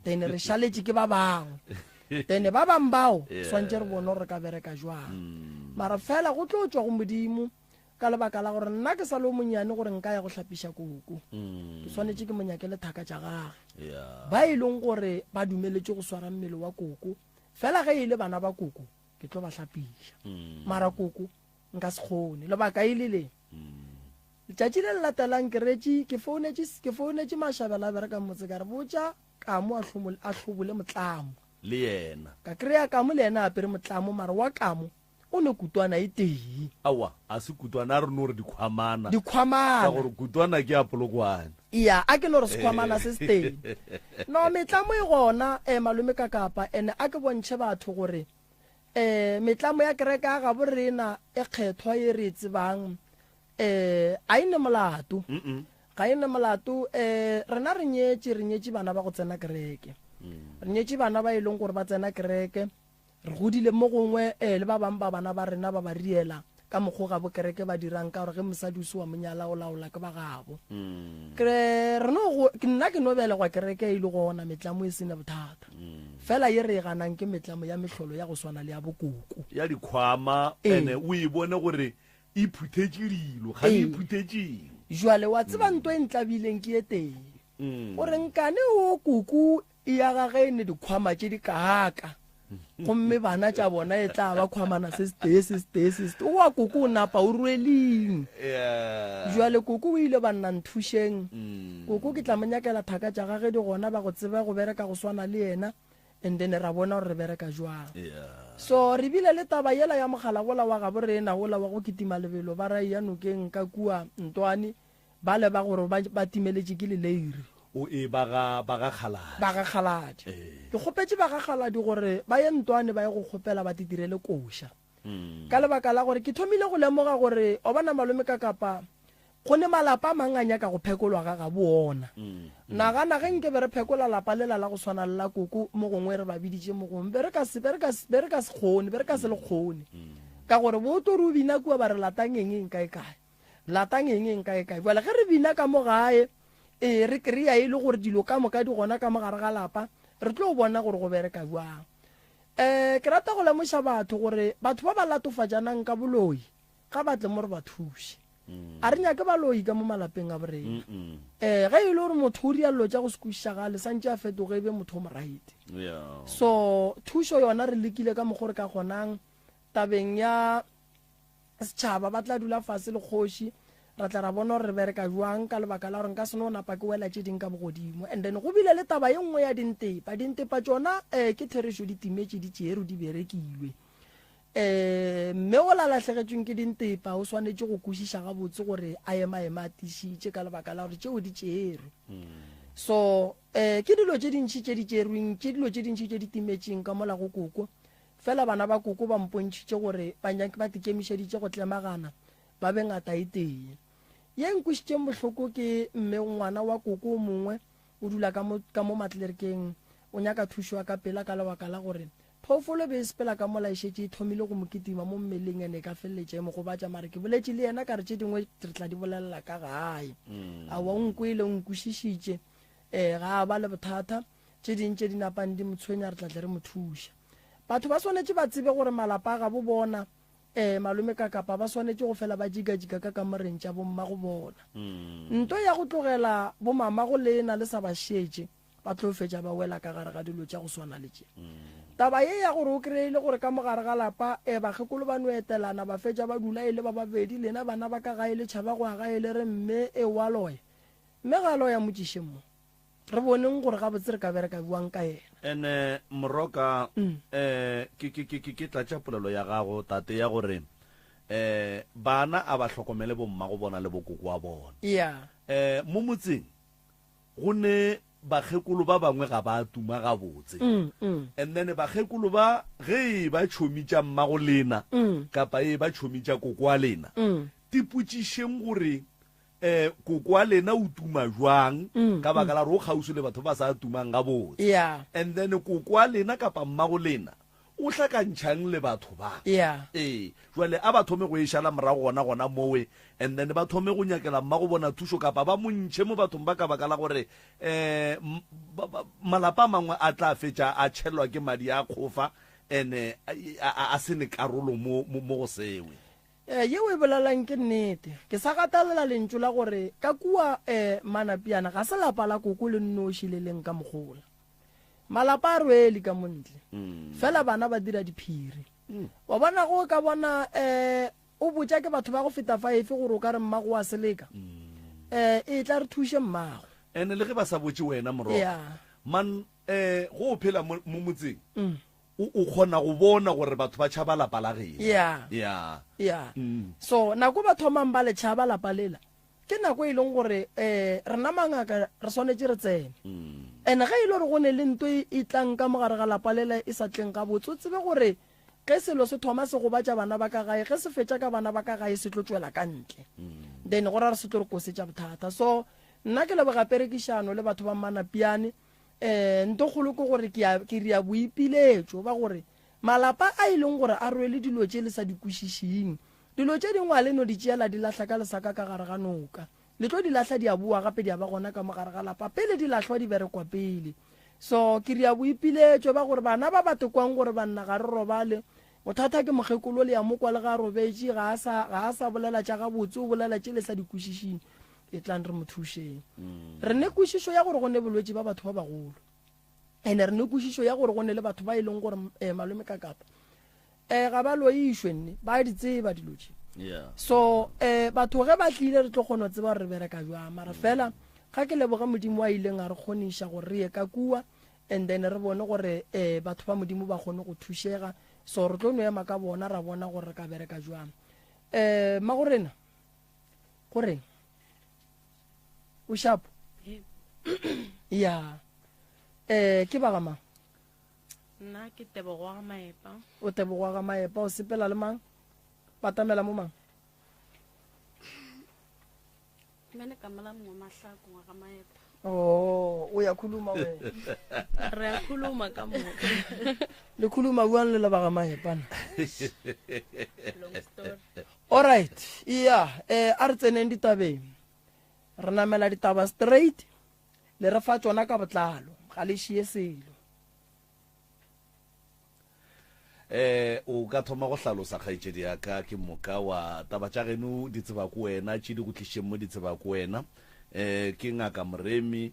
then re šaletše ke ba bangwe. Then ba bang bao, swantše re bone gore re ka bereka jwang. Mara fela go tlo tšwa go Modimo, ka lebaka la gore nna ke sa le o monnyane gore nka ya go hlapiša koko. Ke swanetše ke mo nyakele thaka tša gage, ba e leng gore ba dumeletše go swara mmele wa koko. Fela ge e le bana ba koko, ke tlo ba hlapiša mm. mara koko nka se kgone lebaka e le le mm. letšatši le le latelang ke retše ke founetše ke founetše mašabela a berekang motse ka re botša kamo a hlobole motlamo le yena ka kry-a kamo le yena a apere motlamo mara wa kamo o ne kutwana e tee awa a se kutwana a re no re dikhwamana dikhwamana ka gore kutwana ke ya polokwane iya a ke no re sekhwamana se se teng no metlamo e gona um malome ka kapa ene a ke bontšhe batho gore um metlamo ya kereke ya gabo rena e kgethwa ye re e tsebang um a e ne molato ga e ne molato um rena re nyetše re nyetše bana ba go tsena kereke mm. re nyetše bana ba e leng gore ba tsena kereke re godile mo gongwe um le ba bangwe ba bana ba rena ba ba riela Ka mokgo gabo kereke ba dirang ka gore ge mosadi o se wa mo nyala o laola ke ba gabo. Ke re re no go nna ke no belegwa kereke e le gona metlamo e sene bothata. Fela ye re e ganang ke metlamo ya mehlolo ya go swana le ya bokoko. Ya dikhwama ene o e bone gore e phuthetše dilo, ga e phuthetšeng. Jwale wa tseba nto e ntlabileng ke ye tee. Gore nkane o koko E ya gage e ne dikhwama tše di kaaka, gomme bana tša bona e tla ba khwamana se setee, se setee, se setee. Oa koko o napa o rweling. Jwale koko o ile banna nthušeng. Koko ke tla mo nyakela thaka tša gage di gona ba go tseba go bereka go swana le yena and then ra bona gore re bereka jwang. So re bile le taba yela ya mogala wola wa gabo rena wola wa go kitima lebelo ba ra eya nokeng ka kua Ntwane. Bale ba gore ba, ba timeletše ke leleiri. O e ba ga, ba ga Kgaladi. Ba ga Kgaladi. Ee. Ke kgopetše ba ga Kgaladi gore ba ye Ntwane ba ye go kgopela ba titirele koša. Ka lebaka la gore ke thomile go lemoga gore wa bona malome ka kapa go ne malapa a mang a nyaka go phekolwa ga gabo ona. Nagana ge nke be re phekola lapa lela la go swana le la koko mo gongwe re ba biditše mo gongwe be re ka se, be re ka se, be re ka se kgone, be re ka se le kgone. Ka gore bo tlo re o bina kua ba re latang eng eng kae kae. Latang eng eng kae kae. Bjale ge re bina ka mo gae, ee, re kry-a e le gore dilo ka moka di gona ka mo gare ga lapa, re tlo bona gore go bereka bjang. Um ke rata go lemoša batho gore batho ba ba latofatšanang ka boloi ga ba tle mo re ba thuše. A re nyake baloi ka mo malapeng a borena. Um ge e le gore motho o ria dilo tša go se kwešišagale, santše a fetoge e be motho o moraite. So thušo yona re lekile ka mokgo re ka kgonang tabeng ya Setšhaba ba tla dula fase le kgoši, ra tla ra bona gore re bereka bjang ka lebaka la gore nka se no napa ke wela tše ding ka bogodimo. And then go bile le taba ye nngwe ya dintepa. Dintepa tšona um ke therešo di timetše, di tšerwe, di berekilwe. Um mme o la lahlegetšweng ke dintepa o swanetše go kwešiša gabotse gore a ema-ema a tiišitše ka lebaka la gore tšeo di tšerwe. So um ke dilo tše dintši tše di tšerweng, ke dilo tše dintši tše di timetšeng ka mola go koko. Fela bana ba koko ba mpontšhitše gore ba nyake ba tikemišeditše go tlemagana ba be ngata e tee. Ye nkwešitšeng bohloko ke mme ngwana wa koko o mongwe o dula ka mo ka mo Matlerkeng o nyaka thušo ya ka pela ka lebaka la gore phoofolo e be e sepela ka mola e šetše e thomile go mo kitima mo mmeleng ene e ka feleletša e mo gobatša mare ke boletše le yena ka re tše dingwe re tla di bolelela ka gae. Aowa o nkwele o nkwešišitše um ga a ba le bothata. Tše ding tše di napang di mo tshwenya re tla tle re mo thuša. Batho ba swanetše ba tsebe gore malapa a gabo bona, ee, malome ka kapa ba swanetše go fela ba jikajika ka kamoreng tša bommago bona. Nto ya go tlogela bomamago lena le sa ba šetše, ba tlo fetša ba wela ka gare ga dilo tša go swana le tše. Taba ye ya gore o kreye e le gore ka mo gare ga lapa, ee, bakgekolo ba no etelana ba fetša ba dula e le ba babedi, lena bana ba ka gae le tšhaba go ya gae le re mme e wa loya. Mme ga a loya mo tšišeng mo. Re boneng gore gabotse re ka bereka bjang ka yena. Ene Moroka, eh, ke, ke, ke, ke, ke tlatša polelo ya gago, tate, ya gore, eh, bana a ba hlokomele bommago bona le bokoko wa bona. Yeah. Eh, mo motseng, go ne bakgekolo ba bangwe ga ba tuma gabotse. And then bakgekolo ba, ge e ba tšhomi tša mmago lena, kapa e ba tšhomi tša koko wa lena, tipotšišeng gore Eh, koko wa lena o tuma jwang ka baka la gore o kgauswi le batho ba sa tumang gabotse. Yeah. And then koko wa lena kapa mmago lena o hlakantšhang le batho ba. Yeah. Ee, jwale a ba thome go e šala morago gona gona mowe and then ba thome go nyakela mmago bona thušo kapa ba mo ntšhe mo bathong ba ka baka la gore um malapa a mangwe a tla fetša a tšhelwa ke madi a kgofa and a se ne karolo mo mo go sewe. Ee, ye o e bolelang ke nnete. Ke sa gatelela lentšu la gore ka kua eh, Manapiana ga se lapa la koko le nnoši le leng ka mogola. Malapa a rwele ka mo ntle. Fela bana ba dira diphiri. Wa bona ge o ka bona eh, o botša ke batho ba go feta faefe gore o ka re mmago wa seleka, eh, etla re thuše mmago. Ene le ge ba sa botše wena morogo, Yeah. man eh, go o phela mo, mo motseng, O, o kgona go bona gore batho ba tšhaba lapa la geno. Yeah. Yeah. Yeah. Mm. So nako ba thomang ba le tšhaba lapa lela, ke nako e leng gore eh rena mangaka re swanetše re tsene. Mm. And ge e le gore go ne le nto e, e tlang ka mogare ga lapa lela e sa tleng gabotse, o tsebe gore ge selo se thoma se gobatša bana ba ka gae, ge se fetša ka bana ba ka gae se tlo tšwela ka ntle. Then go ra re se tlo re kosetša bothata. So nna ke leboga perekišano le batho ba Manapiane. E, nto kgolo ke gore ke a, ke ria boipiletšo ba gore malapa a e leng gore a rwele dilo tše le sa di kwešišeng, Dilo tše dingwe a le no di tšea la di lahla ka lesaka ka gare ga noka. Le tlo di lahla di a boa gape di a ba gona ka mo gare ga lapa. Pele di lahlwa di berekwa pele. So ke ria boipiletšo ba gore bana ba ba tekwang gore banna ga re robale, bothata ke mokgekolo le ya mo kwa le ga a robetše ga a sa ga a sa bolela tša gabotse o bolela tše le sa di kwešišing. Etlang re mo thušeng. Re ne kwešišo ya gore go ne bolwetši ba batho ba bagolo. Ene re ne kwešišo ya gore go ne le batho ba e leng gore eh, malome ka kapa eh ga ba loišwe nne ba di tseba dilo tše yeah. so eh batho ge ba tlile re tlo kgona go tseba gore re bereka jwang mara mm. fela ga ke leboge modimo a ileng a re kgoniša gore re ye ka kua and then re bone gore eh batho ba modimo ba kgone go thušega so re tlo no ema ka bona ra bona gore re ka bereka jwang eh magorena goreng o shapo ya eh ke ba ga mang Nna ke Tebogo wa ga Maepa. O Tebogo wa ga Maepa, o sepela le mang? Batamela mo mang? Mene ka mola mongwe mahlako wa ga Maepa. Oh, o ya khuluma wena. Re a khuluma ka moka. Le khuluma buang le la ba ga Maepa na. Long story. All right. Yeah, eh a re tseneng ditabeng. Re namela ditaba straight. Le re fa tšona ka botlalo, ga le šie selo. Eh, o ka thoma go hlalosa, kgaetšedi ya ka, ke moka wa taba tša geno di tseba ko wena, tše di go tlišeng mo di tseba ko wena. Eh, ke Ngaka Moremi,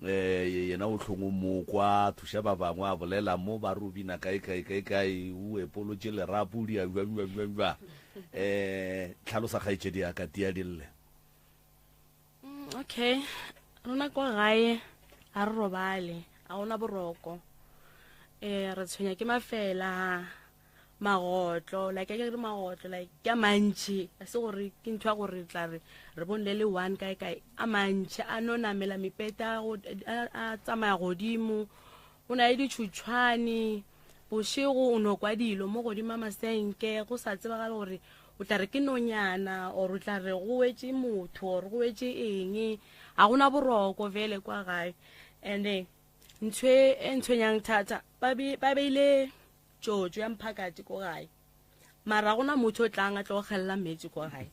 eh, yena o hlong o mo kwa, thuša ba bangwe, a bolela mo, ba re o bina kae, kae, kae, kae, o epolotše lerapo, o dia bjang, bjang, bjang, bjang. Eh, hlalosa, kgaetšedi ya ka, tia di lle. Mm, okay rona kwa gae ga re robale ga gona boroko um re tshwenya ke mafela magotlo like ke re magotlo like ke a mantši a se gore ke ntho ya gore tla re re bone le le one kae kae a mantši a no namela mepeta a tsamaya godimo go na le ditšhutšhwane Bošego o no kwa dilo mo godimo ga masenke, go sa tsebagale gore o tla re ke nonyana or o tla re go wetše motho or go wetše eng. Ga gona boroko vele kwa gae. And-e ntho e ntshwenyang thata, ba beile tšotšo ya mphakati ko gae, mara ga gona motho o tlang a tlo kgelela meetse ko gae.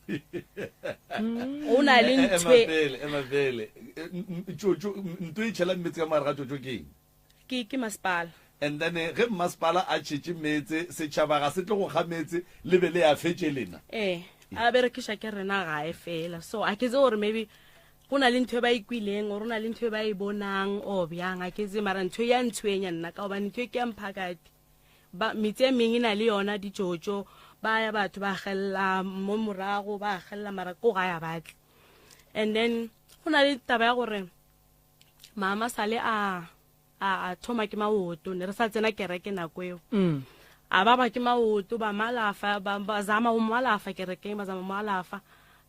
Go na le ntho e. Ema pele, ema pele. Tšotšo, ntho e tšhelang meetse ka mogare ga tšotšo ke eng? Ke, ke masepala. And then ge mmasepala a tšhetše meetse, setšhaba ga se tle go kga meetse, le be le a fetše lena? Ee, a berekiša ke rena gae fela. So a ke tsebe gore maybe go na le ntho e ba e kwileng or go na le ntho e ba e bonang or bjang, a ke tsebe. Mara ntho e ya ntshwenya nna ka gobane ntho e ke ya mphakati. Ba, metse e meng e na le yona ditšotšo, ba ya batho ba gelela mo morago, ba gelela mara ko gae a batle. And then go na le taba ya gore mama sale a a a thoma ke maoto ne re sa tsena kereke nako eo mm. a ba ba ke maoto ba malafa ba ba zama go malafa kerekeng ba zama mo alafa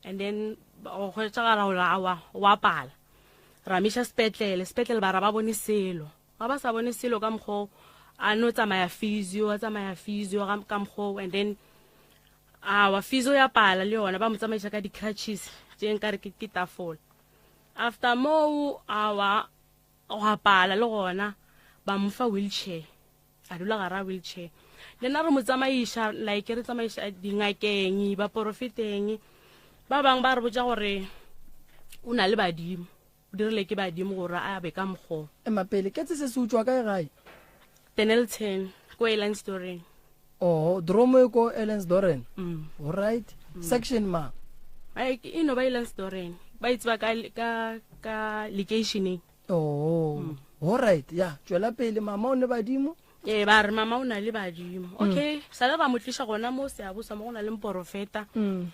and then go hwetšagala gore awa wa pala ra miša sepetlele sepetlele ba ra ba bone selo ga ba sa bone selo ka mokgwa a no tsamaya physio a tsamaya physio ka mokgwa and then awa physio ya pala le yona ba mo tsamaiša ka di-crutches tše nkare ke tafola After moo awa gwa pala le gona ba mo fa wheelchair a dula gara wheelchair le nna re mo tsamaiša like re tsamaiša dingakeng baporofeteng ba bangwe ba re botša gore o na le badimo o dirile ke badimo gore a be ka mokgwa ema pele ke tse se se utswa kae gae Dennilton ko Elandsdoren oh dromo e ko Elandsdoren mm. all right mm. section ma ai e no ba Elandsdoren ba itse ba ka ka ka locationeng oh mm. all right ya tswela pele mama o ne badimo ee ba re mama o na le badimo mm. okay sale ba mo tliša gona mo seabosa mo go na le mporofeta mm.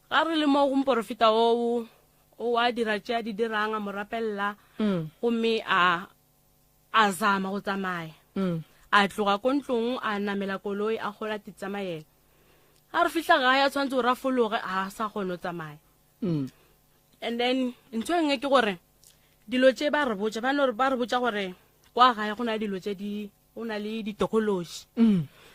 ga re le mo go mporofeta oo o a dira tše a di dirang a mo rapelela mm. gomme a A zama go tsamaya. A tloga ko ntlong a namela koloi a kgona titsamaela. A re fihla gae a tshwanetse gore a fologe a sa kgone go tsamaya. And then ntho e nngwe ke gore dilo tše ba re botša ba no ba re botša gore kwa gae go na le dilo tše di go na le ditokološi.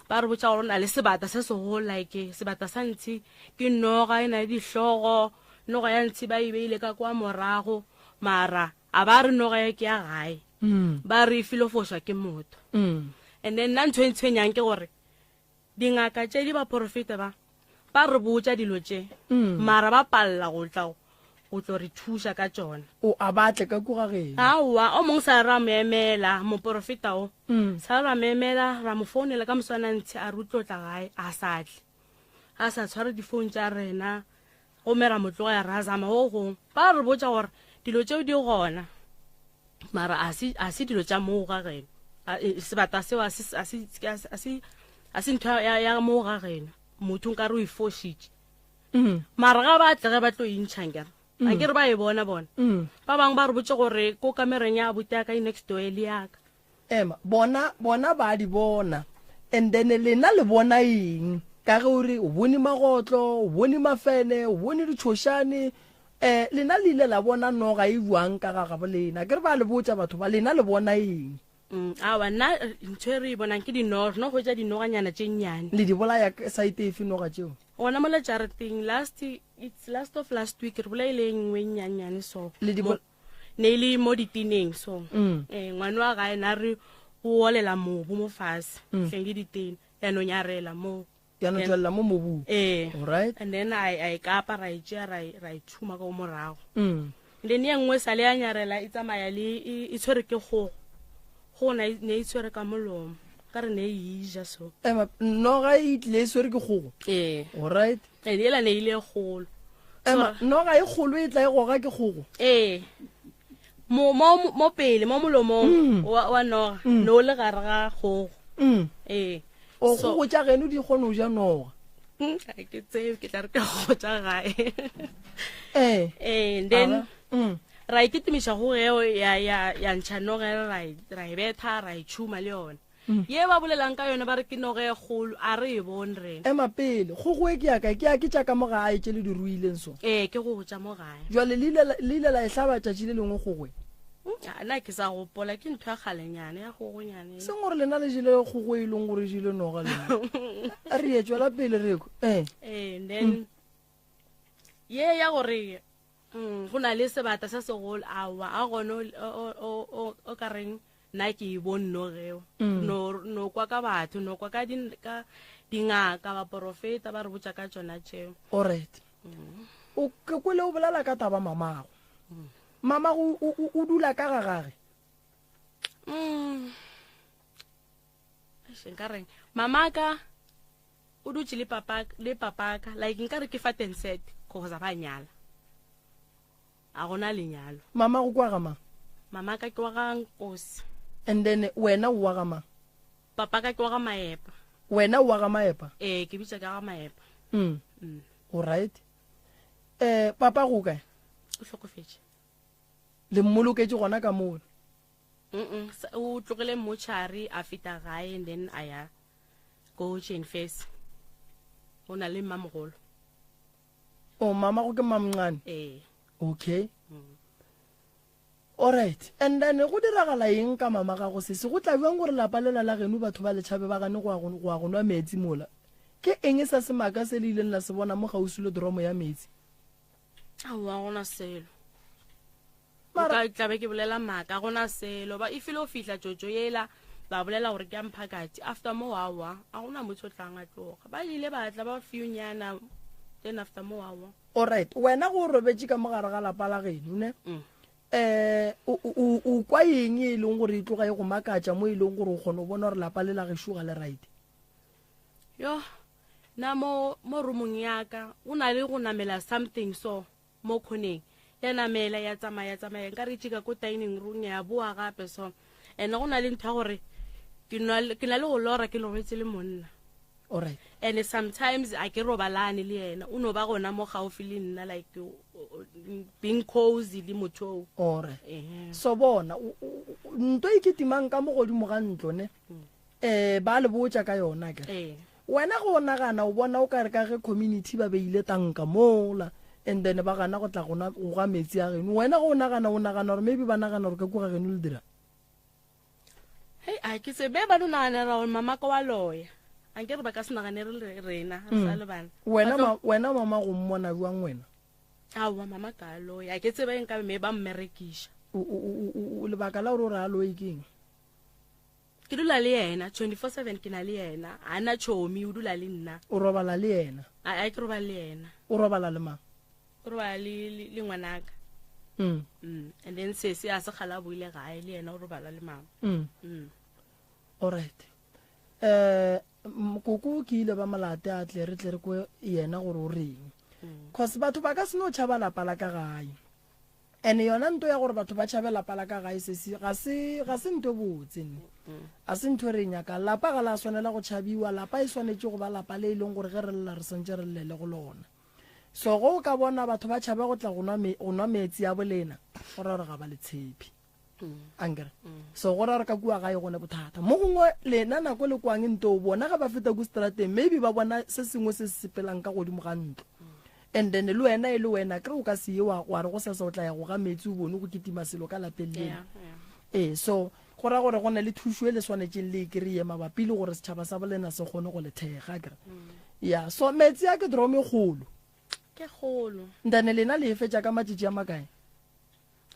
Ba re botša gore go na le sebata se segolo like sebata sa ntshi ke noga e na le dihlogo, noga ya ntshi ba e beile ka kwa morago mara A ba re noga ya ke ya gae. Ba re e filo fošwa ke motho. And then nna ntho e ntshwenyang ke gore dingaka tše di baporofeta ba. Ba re botša dilo tše, mara ba palela go tla go tlo re thuša ka tšona. O a ba tle ka kua ga geno? Aowa, o mongwe sa ra mo emela, moporofeta o. Sa ra mo emela, ra mo founela ka moswana ntshe a re o tlo tla gae, a sa tle. A sa tshware difoune tša rena, gomme ra mo tlogela ra zama go gongwe. Ba re botša gore dilo tšeo di gona, mara a se, a se dilo tša moo ga geno. A, e, sebata seo a se, a se, a se, a se ntho ya, ya moo ga geno. Motho nkare o e fošitše. Mara ga ba tle ge ba tlo intšha nkere. A ke re ba e bona bona. Ba bangwe ba re botše gore ko kamereng ya abuti ya ka e next door le ya ka. Ema, bona, bona ba di bona. And then lena le bona eng? Ka ge o re o bone magotlo, o bone mafene, o bone ditšhošane, eh, lena le ile la bona noga e bjang ka ga gabo lena? Ke re ba le botša batho ba, lena le bona eng? Mm, aowa, nna ntho e re e bonang ke dinoga, re no hwetša dinoganyana tše nnyane. Le di bolaya saete efe noga tšeo? Gona mola jarateng, last, it's last of last week, re bolaile e nngwe e nnyannyane so. Le di Mo, ne e le mo diteneng so. Eh, ngwane wa gae na re o olela mobu mo fase, hleng le ditene, ya no nyarela moo. Ya no tšwelela mo mobung. Ee. Alright. And then a a e kapa ra e tšea ra e ra e tšhuma ka morago. And then ye nngwe sale ya nyarela e tsamaya le e, e tshwere ke kgogo. Kgogo na e, ne e tshwere ka molomo. Ka re ne e ja so. Ema, noga e tlile e swere ke kgogo. Ee. Alright. And ela ne ile kgolo. Ema, noga e kgolo e tla e goga ke kgogo. Ee. Mo mo mo pele mo molomong wa wa noga no le gare ga kgogo. Ee. O kgogo tša geno di kgone go ja noga. Ga ke tsebe ke tla re ke kgogo tša gae. Ee. Ee, then ra e kitimiša go eo ya ya ya ntšha noga ra e ra e betha ra e tšhuma le yona. Ye ba bolelang ka yona ba re ke noga e kgolo a re e bone rena. Ema pele, kgogo e ke ya kae? Ke ya ke tša ka mo gae tše le di ruileng so. Ee, ke kgogo tša mo gae. Jwale le ile le ile la e hlaba tšatši le lengwe kgogo e? A nna ke sa gopola, ke ntho ya kgalenyana ya kgogonyana e. Seng gore lena le jele kgogo e leng gore e jele noga lena. A re ye tšwela pele re kwe. Ee. Ee, then ye ya gore go na le sebata se segolo aowa a gone o ka reng nna ke e bone nogeo no no kwa ka batho no kwa ka ka dingaka baporofeta ba re botša ka tšona tšeo. Alright. O ke kwele o bolela ka taba mamago. Mamago o, o, o dula ka ga gage? Eish, nka reng mamaka o dutše le papa le papaka like nka re ke fa ten set cause ba nyala a gona lenyalo. Mamago ke wa ga mang? Mamaka ke wa ga Nkosi. And then wena o wa ga mang? Papaka ke wa ga Maepa. Wena o wa ga Maepa? Ee, ke bitša ka ga Maepa. Alright. Eh, papa go kae? O hlokofetše. Le mmoloketše gona ka mola? Mm-mm, o tlogile mochari a feta gae and then a ya ko Jane Furse. O na le mmamogolo. O mama go ke mamncane? Ee. Okay. Alright. And then go diragala eng ka mama gago sesi? Go tla bjang gore lapa lela la geno batho ba le tšhabe ba gane go ya go go ya go nwa meetse mola? Ke eng sa semaka se le ileng la se bona mo kgauswi le dromo ya meetse? Aowa, gona selo. Mara Nka tla be ke bolela maaka, gona selo. Ba e file go fihla tšotšo yela ba bolela gore ke ya mphakati. After mo aowa, a gona motho o tlang a tloga. Ba ile ba tla ba fewnyana then after mo aowa. Alright, wena go robetše ka mo gare ga lapa la geno ne? Eh, o, o, o kwa eng e leng gore e tloga e go makatša mo e leng gore o kgona go bona gore lapa le la gešo ga le right? Yo, na mo mo roomong ya ka go na le go namela something so mo khoneng ya namela ya tsamaya ya tsamaya nka re tšika ko dining room ya boa gape so and go na le ntho ya gore ke na ke na le go lora ke loretse le monna. Alright. And sometimes a ke robalane le yena o no ba gona mo gaufi le nna like being cozy le motho o. Alright. So bona nto e kitimang ka mo godimo ga ntlo ne eh ba le botša ka yona ke. Ee. Wena ge o nagana o bona o ka re ka ge community ba beile tanka mola and then ba gana go tla go nwa go ga metsi a geno wena ge o nagana o nagana gore maybe ba nagana gore ka kua ga geno le dira. Hei a ke tsebe ba no naganela gore mama ka wa loya a nke re ba ka se nagane re le rena re sa le bana. Wena ma, wena mama go mmona bjang wena? Aowa mama ka loya a ke tsebe nka be me ba mmerekiša. O, o, o, o, lebaka la gore o re a loye ke eng? Ke Ke dula le yena 24/7 ke na le yena. A na chomi o dula le nna. O robala le yena? A a ke robala le yena. O robala le mang? O robala le le, le ngwanaka. Mm. Mm. And then sesi a se kgala a boile gae le yena o robala le mama. Mm. Mm. All right. Eh koko ke ile ba molate a tle re tle re kwe yena gore o reng. Mm. Cause batho ba ka se no tšhaba lapa la ka gae. And yona nto ya gore batho ba tšhabe lapa la ka gae sesi ga se ga se nto e botse nne. A se ntho e re e nyakang. Lapa ga la swanela go tšhabiwa, lapa e swanetše go ba lapa le e leng gore ge re lla re swantše re llele go lona. So ge o ka bona batho ba tšhaba go tla go nwa me, go nwa meetse a bolena, go ra gore ga ba le tshepe. Ankere? So go ra gore ka kua gae go ne bothata. Mo gongwe lena nako le kwang nto bona ge ba feta ku strateng maybe ba bona se sengwe se se sepelang ka godimo ga ntlo. And then le wena e le wena kre o ka se ye wa wa re go sasa o tla ya go ga meetse o bone go kitima selo ka lapeng lena. Yeah, yeah. Ee, so go ra gore go na le thušo e le swanetšeng le e kry-e mabapi le gore setšhaba sa bolena se kgone go le thekga kere. Ya, so metsi a ke dromo e kgolo. Ke kgolo. Ntane lena le e fetša ka matšatši a makae?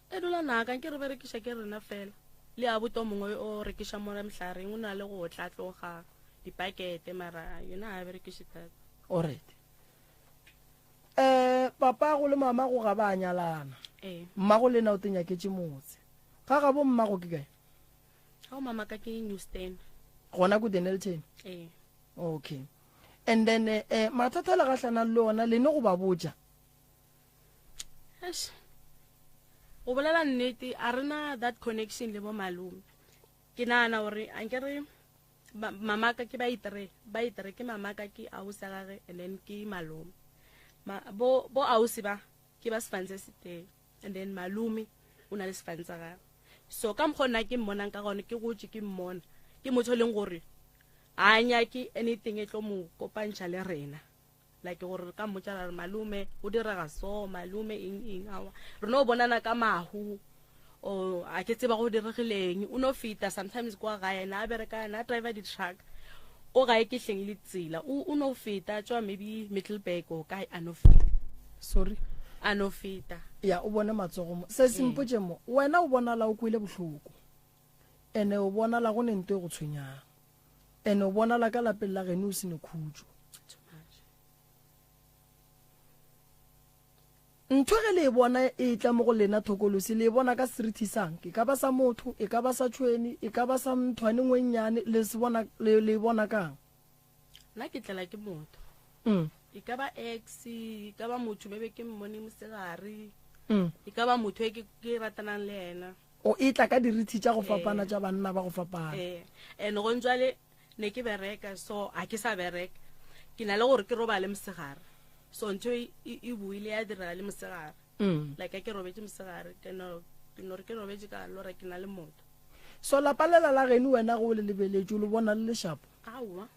E dula naka nke re berekiša ke rena fela. Le abuti o mongwe o rekiša mola mehlareng o na le go tla tloga dipakete mara yena ga a berekiše thata. Alright. Eh, papago le mamago ga ba nyalana. Ee. Mmago le na o te nyaketše motse. Ga gabo mmago ke kae? Ga o mama ka ke Newston. Gona ko Dennilton? Ee. Okay. And then eh, eh mathata le gahlanang le ona le ne go ba botša? Eish. Go bolela nnete a rena that connection le bo malome. Ke nagana gore ankere mamaka ke ba itere ba itere ke mamaka ke ausi ya gage and then ke malome Ma, bo bo ausi ba ke ba sefane se se tee and then malome o na le sefane sa gage so ka mokgwa nna ke mmonang ka gone ke gotse ke mmona ke motho e leng gore a nyake anything e tlo mo kopantšha le rena like gore re ka mmotša ra re malome go direga so malome eng eng awa re no bonana ka mahu o a ke tseba go diregileng o no feta sometimes kwa gae na a bereka na driver di-truck ko gae ke hleng le tsela o no feta tswa maybe Middelburg o kae a no feta sorry a no feta ya o bone matsogo mo se sempotše mo wena o bonala o kwele bohloko ene o bonala go ne nto e go tshwenyang Ene o bonala ka lapeng la geno o se ne khutšo. Ntho ge le e bona e tla mo go lena thokolosi le e bona ka serithi sang, e ka ba sa motho, e ka ba sa tšhweni, e ka ba sa nthwane ngwe nnyane, le se bona le, le e bona kang? Nna ke tlela ke motho. Mm. E ka ba ex, e ka ba motho maybe ke mmone mosegare. Mm. E ka ba motho e ke ke ratanang le yena. O etla ka dirithi tša go fapana tša banna ba go fapana. Ee, and gong jwale ne ke bereka so ga ke sa bereka ke na le gore ke robale mosegare so ntho e, e, e boile ya direga le mosegare mm. like ke robetse mosegare ke no ke no re ke robetse ka lora ke na le motho so lapa lela la geno wena go le lebeletše o le bona le lešapo aowa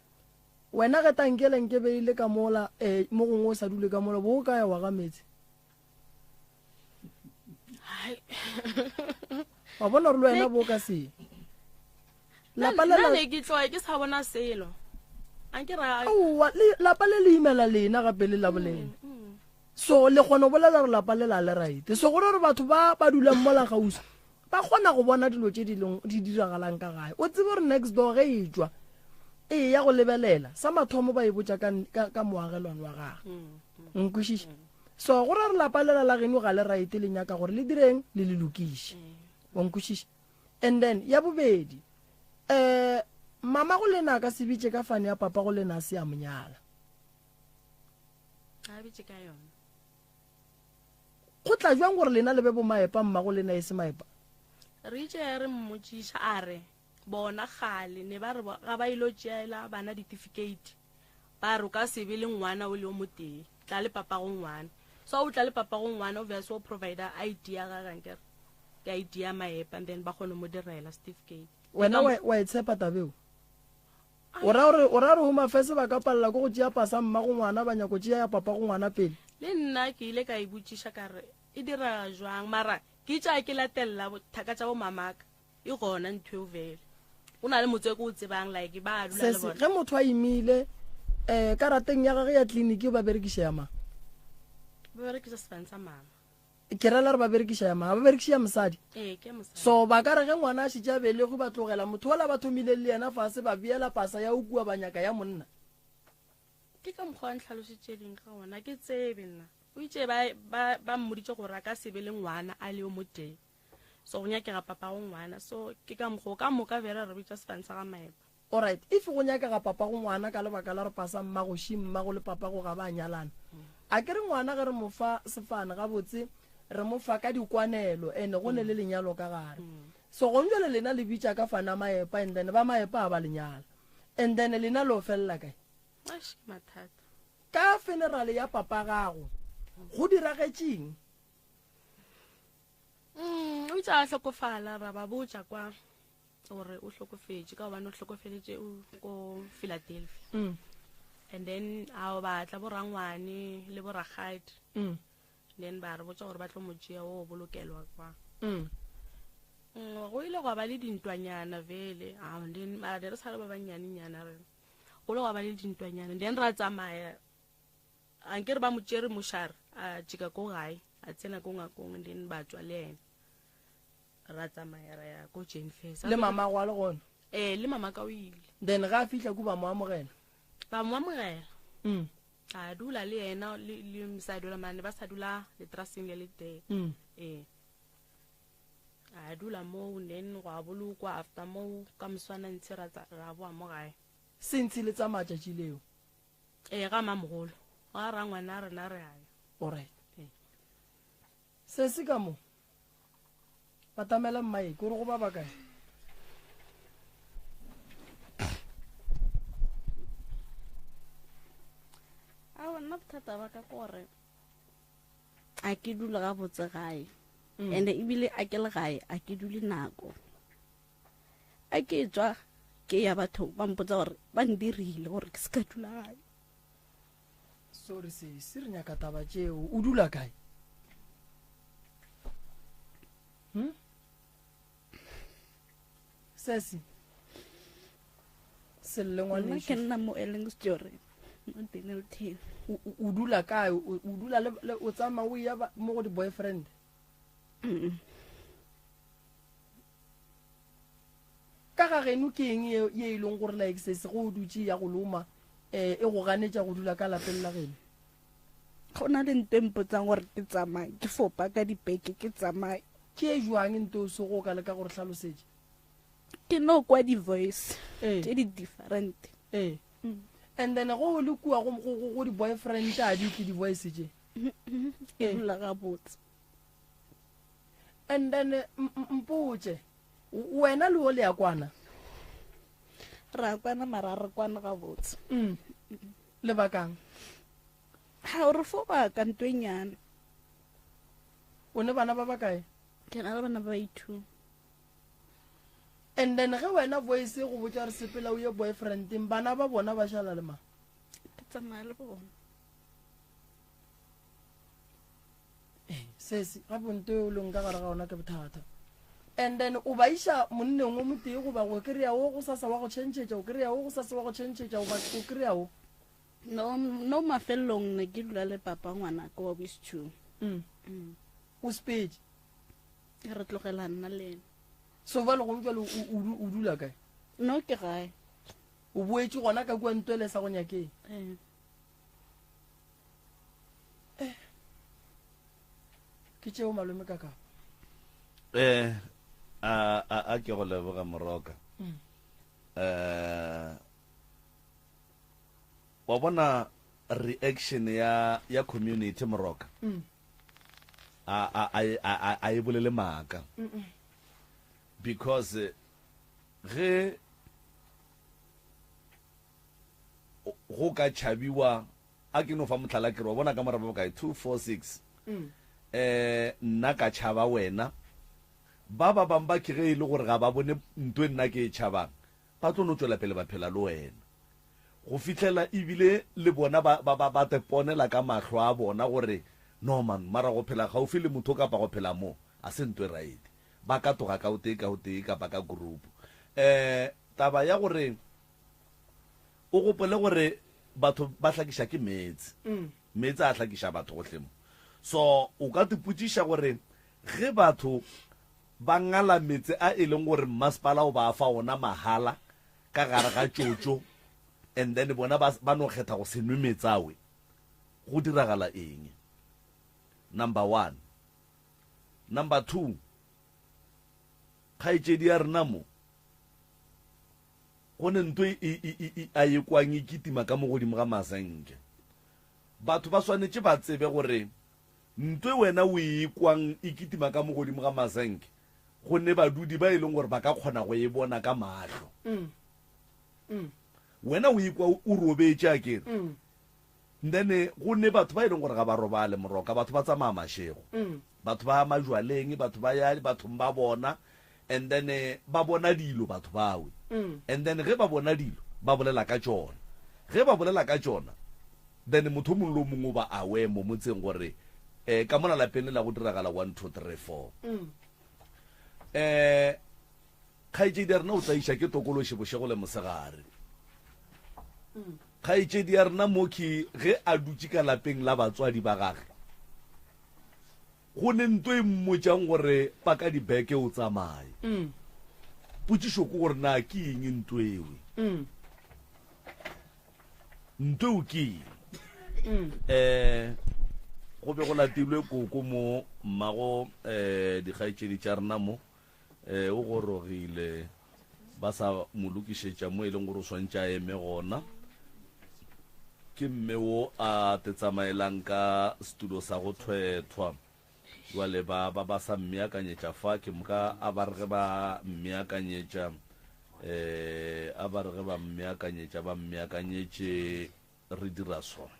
wena ge tankele nke be ile ka mola um mo gongwe o sa dule ka mola bo o ka ya wa ga meetse wa bona gore le wena bo ka se lapa le ne ke tloe ke sa bona selo aowa lapa le le imela lena gape le la bolena mm, mm. so le kgona go bolela gore lapa le la le right so gore gore batho ba ba dulang mola gausi ba kgona go bona dilo tše di diragalang ka gae o tsebe gore next door ge e tswa e ya go lebelela sa mathomo ba e botša ka moagelwane wa gage mm, nkwešiša So go ra re lapa lela la geno ga le right le nyaka gore le direng le le lokiše. Wa nkwešiša? And then ya bobedi eh mama go lena a ka se bitše ka fane ya papa go lena a se a monyala. A bitše ka yona. Go tla jwang gore lena le be bo maepa mma go lena e se maepa? Re itše re mmotšiša a re bona kgale ne ba re ga ba ilo tšeela bana ditifikheiti Ba re o ka se be le ngwana o le o motee, tla le papago ngwana. So o tla le papago ngwana obvious o provider ID ya gage ankere ke ID ya maepa and then ba kgone mo direla certificate. Wena wa wa e tshepa taba eo? O ra gore o ra gore Home Affairs ba ka palela ke go tšea pasa mmago ngwana ba nyako tšea ya papago ngwana pele? Le nna ke ile ka e botšiša ka re e dira jwang mara ke itše ke latelela thaka tša bo mamaka. E gona ntho eo vele. O na le motse o ke o tsebang like ba dula le Sesi, bona. ge motho a imile um karateng ya gage ya tleliniki ba berekiša ya mang? Ba berekisa sefane sa mama. Ke rela re ba berekiša ya mang? Ba berekiša ya mosadi. Ee, ke ya mosadi. So ba ka re ge ngwana a šetše a belegwe ba tlogela motho ola ba thomileng le yena fase ba beela pasa ya o kua ba nyaka ya monna. Ke ka mokgwa wa ntlhalošetšeding ka gona, ke tsebe nna. O itše ba, ba, ba mmoditše gore a ka se be le ngwana a le yo motee. So go nyakega papago ngwana. So ke ka mokgwa o ka moka bjale re bitša sefane sa ga Maepa. Alright, if go nyakega papago ngwana ka lebaka la gore pasa mmago shi mmago le papago ga ba nyalana. A ke re ngwana ge re mo fa sefane gabotse re mo fa ka dikwanelo and go ne le lenyalo ka gare. So gong jwale lena le bitša ka fana Maepa and then ba Maepa a ba le nyala. And then lena lo felela kae? Eish, ke mathata. Ka funeral ya papa gago go diragetšeng? Mm, o itse a hlokofala ra ba botša kwa gore o hlokofetše ka gobane o hlokofeletše ko Philadelphia. Mm. And then a ba tla bo rangwane le bo rakgadi. Mm. Then ba re botša gore ba tlo mo tšea o bolokelwa kwa. Mm. Mm, go ile gwa ba le dintwanyana vele. Ah, then mara ne re sa le ba bannyane-nyana re. Go ile gwa ba le dintwanyana. Then ra tsamaya. A nke re ba mo tšere mošare, a tšika ko gae, a tsena ko ngakong, and then ba tšwa le yena. Ra tsamaya ra ya ko Jane Fairs. Le mama gwa le gona? Ee, le mama ka o ile. Then ga a fihla ku ba mo amogela? Ba mo amogela. Mm. A dula le yena le, le mosadi ola mane ba sa dula letraseng le le tee. Mm. Ee. A dula moo then gwa bolokwa after moo ka moswana ntshe ra tsa, ra boa mo gae. Sentshi le tsamaya tšatši leo? Ee, ga mamogolo. Ga rangwana rena re a ya. Alright. Ee. Sesi ka mo. Batamela mmae, ko re go ba bakae? Aowa, nna bothata ba ka ke gore a ke dule gabotse gae. Mm. And ebile a ke le gae, a ke dule nako. A ke tswa ke ya batho ba mpotsa gore ba ndirile gore ke se ka dula gae. Sorry sesi, re nyaka taba tšeo. O dula kae? Hmm? Sesi. Selle Nna ngwanešu. ke nna mo Ellingston, mo Dennilton. O, o, o dula kae? O, o dula le, le o tsamaya o ya mo go di-boyfriend? Mm. Ka ga geno ke eng ye, ye e leng gore like sesi go o dutše ya go loma, eh, e go ganetša go dula ka lapeng la geno? Go na le nto e mpotsang gore ke tsamaye, ke fo paka dibeke ke tsamaye. Ke e jwang nto o sego o ka leka go re hlalosetša? Ke no kwa di-voice Ee. tše di different. Ee. Mm. And then go o le kua go, go, go, go di-boyfriend a di tle di-voice tše? Ke Ee. dula gabotse. And then m-, m-, mpotše, wena le o le ya kwana? Ra kwana mara re kwane gabotse. Mm. Lebakang? Ha o re fo baka ntwenyana. O ne bana ba bakae? Ke na le bana ba i2. And then ge wena voice e go botša re sepela o ye boyfriendeng, bana ba bona ba šala le mang? Ke tsamaya le bona. Eh, sesi, gape nto e o leng ka gare ga ona ke bothata. And then o ba iša monneng o motee goba go kry-a wo go sasa wa go tšhentšhetša, o kry-a wo go sasa wa go tšhentšhetša, goba o kry-a wo? No, no mafelelong ne ke dula le papa ngwana ke wa bosetšhung. Mm. Mm. O sepedi? Re tlogela nna le ena. So bjale gong jwale o, o, o dula kae? No ke gae. O boetše gona ka kua ntwele sa go nyakeng? Ee. Eh. Ke tšeo malome ka kapa. Eh, a, a, a ke go leboga Moroka. Mm. Eh, wa bona reaction ya, ya community Moroka. Mm. A, a, a, a, a, a e bolele maaka. Mm -mm. Because ge go ka tšhabiwa, a ke no fa mohlala ke re wa bona ka moraba bokae 2 4 6 Mm. eh nna ka tšhaba wena ba ba bang ba ke ge e le gore ga ba bone nto e nna ke e tšhabang ba tlo no tšwela pele ba phela le wena go fihlela ebile le bona ba, ba, ba, ba teponela ka mahlo a bona gore no man mara go phela gaufi le motho kapa go phela mo a se nto e right ba katoga ka o tee ka o tee kapa ka group eh taba ya gore o gopole gore batho ba hlakiša ke meetse Mm. meetse a hlakiša batho gohle mo. So o ka tipotšiša gore ge batho ba ngala meetse a e leng gore mmasepala o ba fa ona mahala ka gare ga tšotšo and then bona ba, ba no kgetha go se nwe meetse awe, go diragala eng? Number one. Number 2, kgaetšedi ya rena mo, go ne nto e, e, e, e, a e kwang e kitima ka mo godimo ga masenke. Batho ba swanetše ba tsebe gore nto e wena o e kwang e kitima ka mo godimo ga masenke, go ne badudi ba e leng gore ba ka kgona go e bona ka mahlo. Wena o ikwa o robetše akere? Then go ne batho ba e leng gore ga ba robale moroka, batho ba tsamaya mašego, batho ba ya majwaleng, batho ba ya bathong ba bona, and then ba bona dilo batho bawe. And then ge ba bona dilo, ba bolela ka tšona. Ge ba bolela ka tšona, then motho o mongwe le o mongwe o ba aware mo motseng gore um ka mola lapeng le la go diragala 1, 2, 3, 4. Um kgaetšedi ya rena o tlaiša ke tokološi bošego le mosegare. Kgaetšedi ya rena Moki ge a dutše ka lapeng la batswadi ba gage, go ne nto e mmotšang gore paka dibeke o tsamaye. Potšišo ke gore na ke eng nto ewe? Nto eo ke eng? Um go be go latilwe koko mo mmago um dikgaetšedi tša rena mo. Ee, o gorogile ba sa mo lokišetša mo e leng gore o swantše a eme gona. Ke mme wo a tetsamaelang ka setulo sa go thwethwa. Jwale ba ba ba sa mmeakanyetša fa, ke moka a ba re ge ba mmeakanyetša, um a ba re ge ba mmeakanyetša, ba mmeakanyetše re dira so.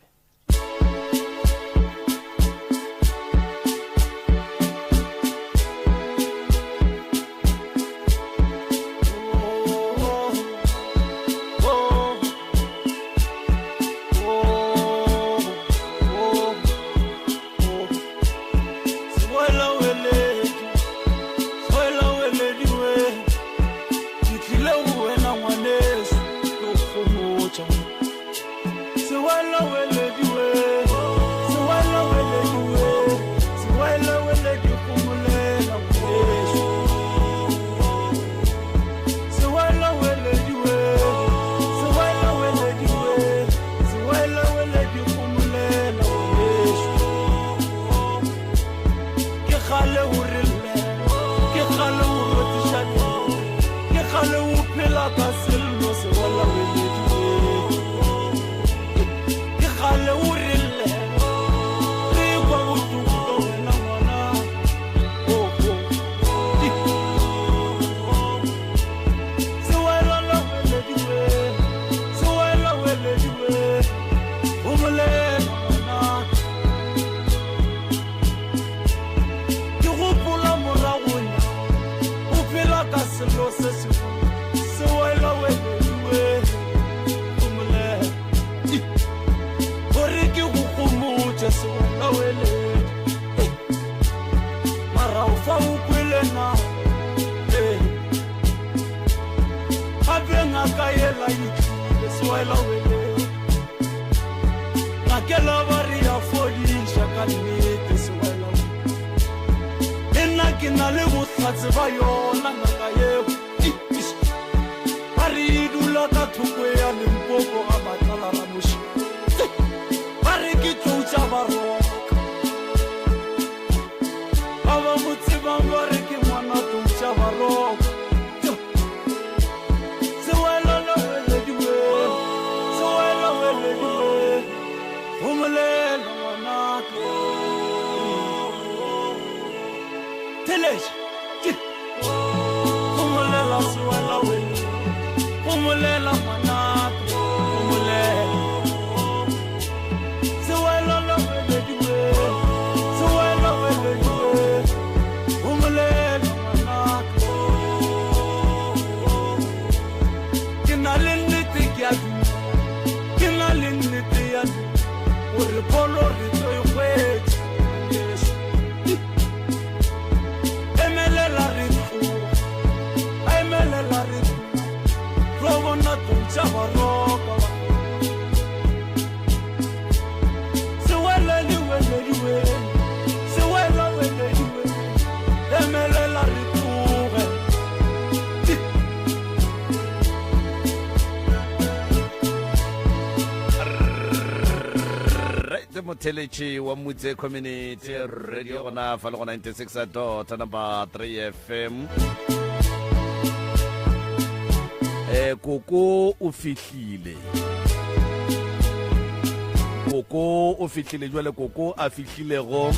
Motheletši wa Mutse Community Radio gona fa le go 96 dot number 3 FM. Eh koko o fihlile. Koko o fihlile jwale koko a fihlilego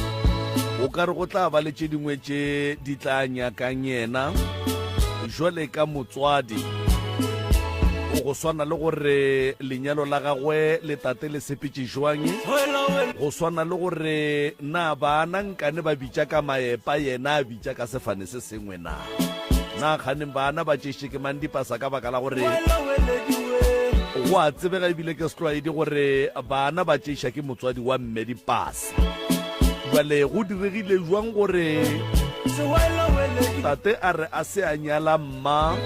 o ka re go tla ba le tše dingwe tše di tla nyakang yena jwale ka motswadi go swana le gore lenyalo la gagwe le tate le sepetše jwang go swana le gore na bana nkane ba bitša ka maepa yena a bitša ka sefane se sengwe na na kganeng bana ba tšešitše ke mang dipasa ka baka la gore go a tsebega ebile ke setlwaedi gore bana ba tšeiša ke motswadi wa mme dipasa jale go diregile jwang gore tate a re a se a nyala mma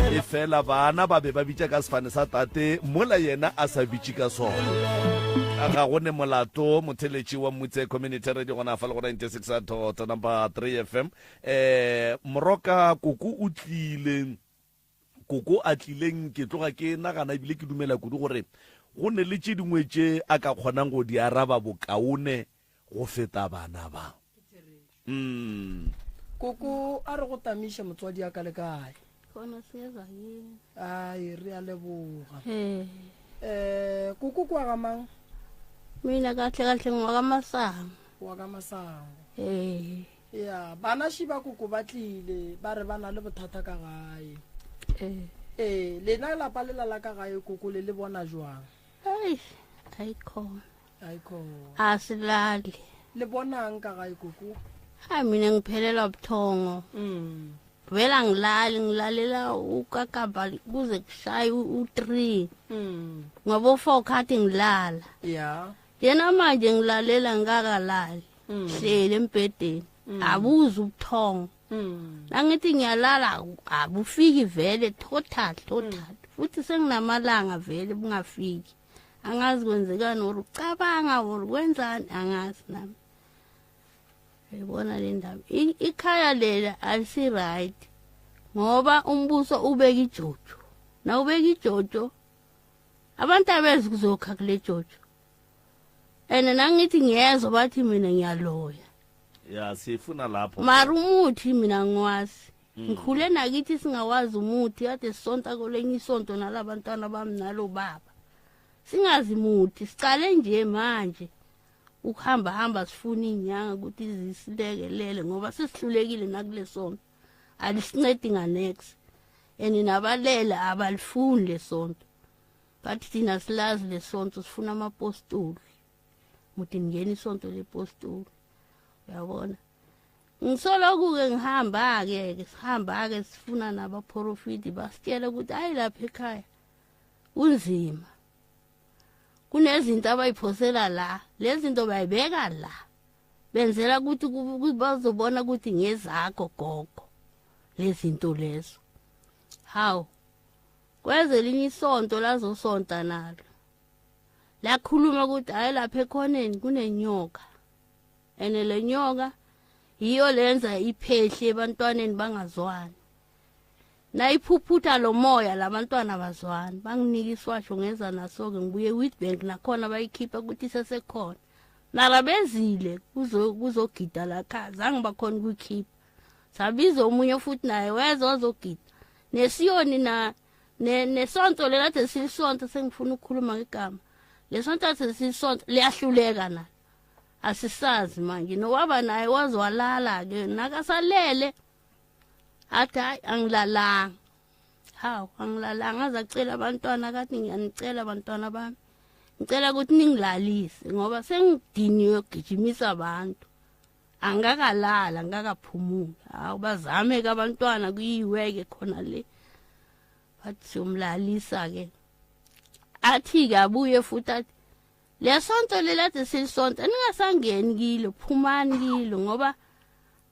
e fela bana ba be ba bitša ka sefane sa tate mola yena a sa bitše ka sona ga go ne molato motheletši wa mmutse community radio gona fa le go 96 dot number 3 fm eh moroka koko o tlile koko a tlileng ke tloga ke nagana ebile ke dumela kudu gore go ne le tše dingwe tše a ka kgonang go di araba bokaone go feta bana ba mm. Koko a re go tamiše motswadi a ka le kae? Khona siyeza yini. Ai re a leboga. Ee. Eh koko kwa ga mang? Mina kahle kahle ngwaka Masango. Wa ka Masango. Ee. Ya bana shi ba koko ba tlile ba re ba na le bothata ka gae. Ee. Ee lena lapa lela la ka gae koko le le bona jwang? Ai, ayikhona. Ayikhona. Asilali. Le bonang ka gae koko? Hayi mina ngiphelelwa buthongo. Vele angilali ngilalela ukakabha kuze kushaye u-3. Ngoba u-4 khathi ngilala. Ya. Yena manje ngilalela ngikakalali. Hleli embhedeni. Abuzi ubuthongo. Nangithi ngiyalala abufiki vele total total. Futhi senginamalanga vele bungafiki. Angazi kwenzekani or ucabanga or kwenzani angazi nami. Uyibona le ndaba. Ikhaya lela alisi right. Ngoba umbuso ubeka ijojo. Na ubeka ijojo abantu abezi kuzokha kule jojo. And nangithi ngiyezwa bathi mina ngiyaloya. Ya sifuna lapho. Mara umuthi mina ngiwazi. Ngikhule nakithi singawazi umuthi kade sisonta kolenye isonto nalabantwana bami nalo baba. Singazi muthi sicale nje manje. Ukuhamba hamba sifuna inyanga ukuthi zisilekelele ngoba sesihlulekile nakule sonto. Alisincedi nganex. And nabalele abalifuni lesonto. Bathi thina silazi lesonto sifuna amapostoli. Muthi ningena isonto lepostoli. Uyabona? Ngisoloku-ke ngihamba-ke ke sihamba-ke sifuna nabaprofiti basitshela ukuthi hayi lapha ekhaya kunzima. Kunezinto abayiphosela la, lezi zinto bayibeka la. Benzela ukuthi bazobona ukuthi ngezakho gogo lezi zinto lezo. Hawu. Kweze elinye isonto lazosonta nalo. Lakhuluma ukuthi hayi lapha ekhoneni kunenyoka. Ene le nyoka yiyo lenza iphehle ebantwaneni bangazwani. Nayiphuphutha lo moya labantwana bazwani banginika iswasho ngeza naso-ke ngibuye Witbank nakhona bayikhipha ukuthi isesekhona. Mara bezile kuzogida la khaya zange bakhona ukuyikhipha. Sabiza omunye futhi naye weza wazogida. Nesiyoni na nesonto lelade silisonto sengifuna ukukhuluma ngegama. Lesonto ade silisonto liyahluleka nalo. Asisazi manje nowaba naye wazwalala ke nakasalele. Athi hayi angilalanga. Hawu angilalanga aze acela abantwana kathi ngiyanicela abantwana bami. Ngicela ukuthi ningilalise ngoba sengidiniwe ukugijimisa abantu. Angikakalala angikakaphumuli. Hawu bazame ke abantwana kuyiweke khona le. Bathi siyomlalisa ke. Athi ke abuye futhi athi lesonto lelade silisonto ningasangeni kilo phumani kilo ngoba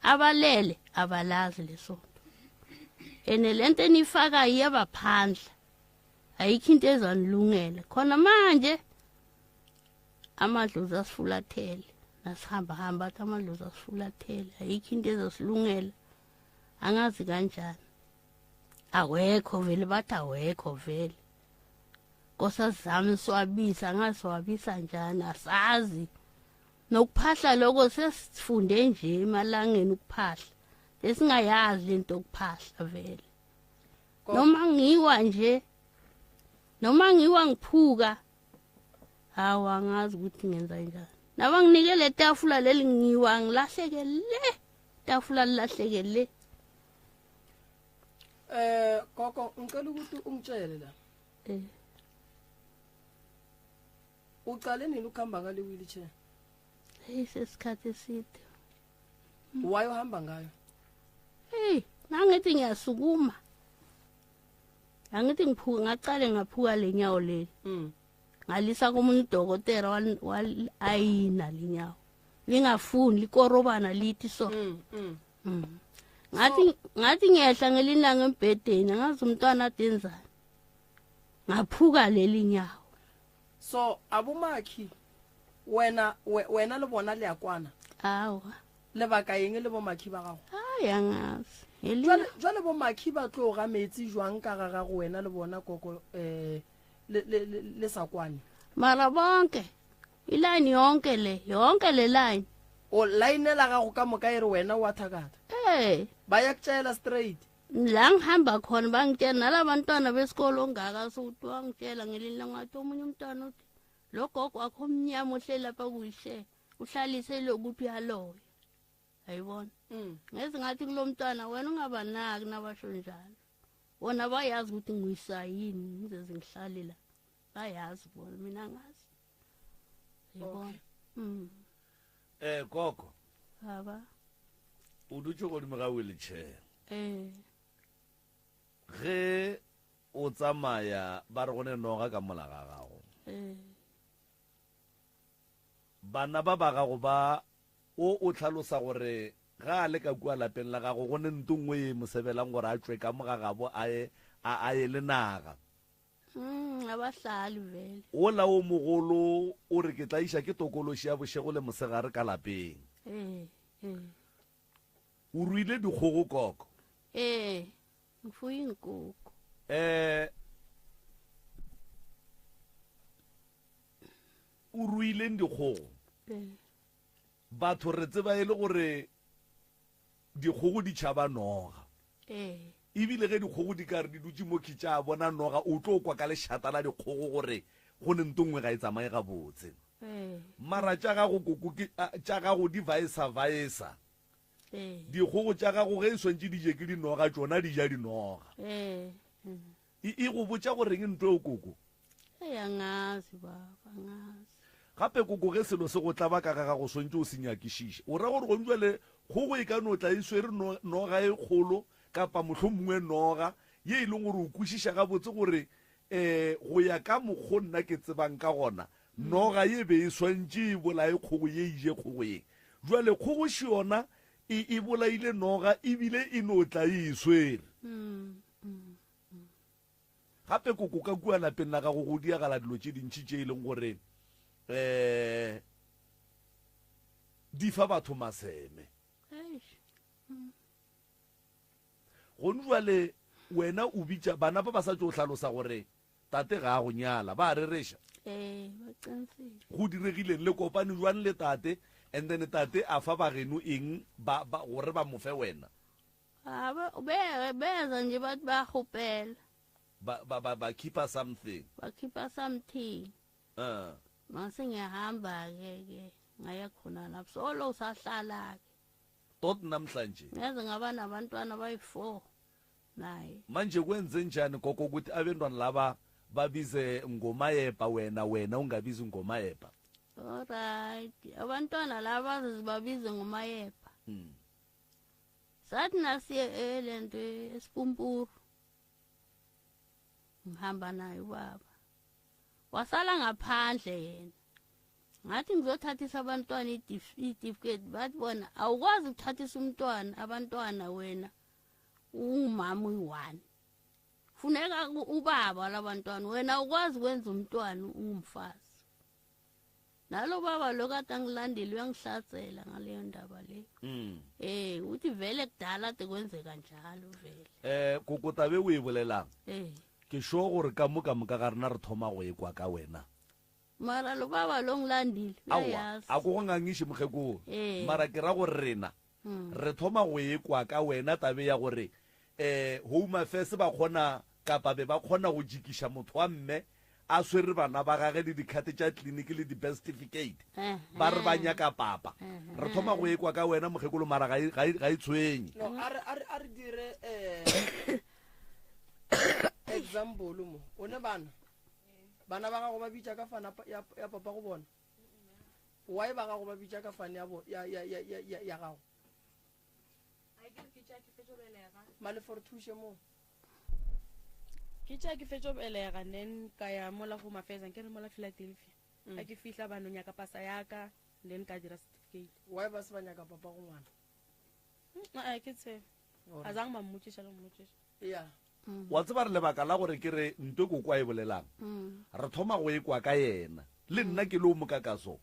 abalele abalazi lesonto. Ene lento enifaka iyabaphandla. Ayikho into ezanilungela. Khona manje amadlozi asifulathele. Nasihamba hamba athi amadlozi asifulathele. Ayikho into ezosilungela. Angazi kanjani. Awekho vele bathi awekho vele. Nkosi zami siwabisa ngasiwabisa njani asazi. Nokuphahla lokho sesifunde nje emalangeni ukuphahla. Lesingayazi lento yokuphahla vele. Noma ngiwa nje noma ngiwa ngiphuka hawu angazi ukuthi ngenza njani. Nabanginike le tafula leli ngiwa ngilahleke le tafula lilahleke le. Eh gogo ngicela ukuthi ungitshele la. Eh. Uqale nini ukuhamba ngale wheelchair? Hey sesikhathi eside. Why uhamba ngayo? Hey, nangithi ngiyasukuma. Angithi ngiphuka ngaqale ngaphuka lenyawo leli. Ngalisa komunye udokotela wal ayina lenyawo. Lingafuni likorobana lithi so. Ngathi ngathi ngiyehla ngelinanga embhedeni ngazi umntwana adenzani. Ngaphuka leli nyawo. So abomakhi wena wena le bona le akwana. Awa. Lebaka eng le bomakhi ba gago? Ai angazi. Jwale jwale bomakhi ba tlo ga metsi jwang ka ga gago wena le bona koko eh le le le sa kwane. Mara bonke iline yonke le yonke le line. O line la gago ka moka e re wena wa thakatha. Eh. Ba ya kutshela straight. La ngihamba khona bangitshela nalabantwana besikolo ongaka sokuthi wangitshela ngelinye ilanga ngathi omunye umntwana uthi lo gogo wakho omnyama ohleli lapha kuyishe uhlalise lokuthi uyaloya. Ayibona. Ngeze ngathi kulo mntwana wena ungabanaki nabasho njalo. Bona bayazi ukuthi ngiyisa yini ngizeze ngihlale la. Bayazi bona mina angazi. Ayibona. Eh gogo. Baba. O dutše godimo ga wheelchair. Eh. Ge o tsamaya ba re go ne noga ka mola ga gago. Eh. Bana ba ba gago ba o o hlalosa gore ga a le ka kua lapeng la gago go ne nto nngwe ye e mo sebelang gore a tšwe ka mo ga gabo a ye a a ye le naga. Abahlali vele. Wola o mogolo o re ke tlaiša ke tokološi ya bošego le mosegare ka lapeng. Ee, ee. O ruile dikgogo koko? Ee, ngifuye iinkukhu. Eh o ruileng dikgogo? Ee. Batho re tseba e le gore dikgogo di tšhaba noga. Ee. Ebile ge dikgogo di ka re di dutše mo khitša a bona noga o tlo kwa ka lešata la dikgogo gore go ne nto nngwe ga e tsamaye gabotse. Ee. Mara tša gago koko ke tša gago di vaesa vaesa. Ee. Dikgogo tša gago ge e swantše di je ke dinoga tšona di ja dinoga. Ee. E, e go botša goreng nto eo koko? Ee, angazi baba, angazi. Gape koko ge selo se go tlaba ka ga gago swantše o se nyakišiše. O ra gore gong jwale kgogo e ka no tla e swere no, noga e kgolo kapa mohlomongwe noga ye e leng gore o kwešiša gabotse gore um go ya ka mokgo nna ke tsebang ka gona noga ye be e swantše e bolaye kgogo ye e je kgogo ye. Jwale kgogo še yona e, e bolaile noga ebile e no tla e e swere. Gape koko ka kua lapeng la gago go diagala dilo tše dintši tše e leng gore um di fa batho maseme. Gone jwale wena o bitša bana ba ba sa tšo hlalosa gore tate ga a go nyala, ba a rereša. Ee, ba qinisile. Go diregileng? Le kopane jwang le tate and then tate a fa bageno eng ba, ba, gore ba mo fe wena? Ah, be, beza nje bathi bayakgopela. Ba, ba, ba, ba khipha something. Ba khipha something. Mase ngiyahamba ke ke ngaya khona lapho. Solo usahlala ke. Tot namhlanje. Ngaze ngaba nabantwana bayi-4 naye. Manje kwenze njani gogo ukuthi abentwana laba babize ngomayepa wena wena ungabizi ngomayepa? Alright. Abantwana laba bazibabize ngomayepa. Sathi nasiye elento esipumpuru. Ngihamba naye ubaba. Wasala ngaphandle yena. Ngathi ngizothathisa abantwana i-certificate bathi bona awukwazi ukuthathisa umntwana abantwana wena ungumama uyi-one. Funeka ubaba labantwana wena awukwazi ukwenza umntwana ungumfazi. Nalo baba lo kade angilandeli uyangihlatsela ngaleyo ndaba le. Uthi vele kudala ade kwenzeka njalo vele. Koko tabe o e bolelang. Ke sure gore ka mo ka moka ga rena re thoma go ekwa ka wena. Mara lo baba lo ngilandile, Aowa, uyayazi. a ko go ngangiše mokgekolo. Ee. Mara ke ra gore rena re thoma go ekwa ka wena tabe ya gore um Home Affairs ba kgona kapa be ba kgona go jikiša motho wa mme a swere bana ba gage le dikhate tša tleliniki le di-birth certificate ba re ba nyaka papa. Re thoma go ekwa ka wena mokgekolo mara ga e, ga e, ga e tshwenye. No, a re, a re, a re dire eh, example mo. O ne bana? Bana ba gago ba bitša ka fana ya, ya papa go bona? Why ba gago ba bitša ka fane ya, ya, ya, ya, ya, ya, ya gago? Malefo re thuše mo. Ke tša ke fetšo belega then ka ya mola Home Affairs nke re mola Philadelphia. Ga ke fihla ba no nyaka pasa ya ka then ka dira certificate. Why ba se ba nyaka papa go ngwana? Ae ke tsebe. A zang ba mmotšiša le mmotšiša. Yeah. Wa tseba re lebaka la gore ke re nto koko a e bolelang, re thoma go ekwa ka yena. Le nna ke le o mokakaso,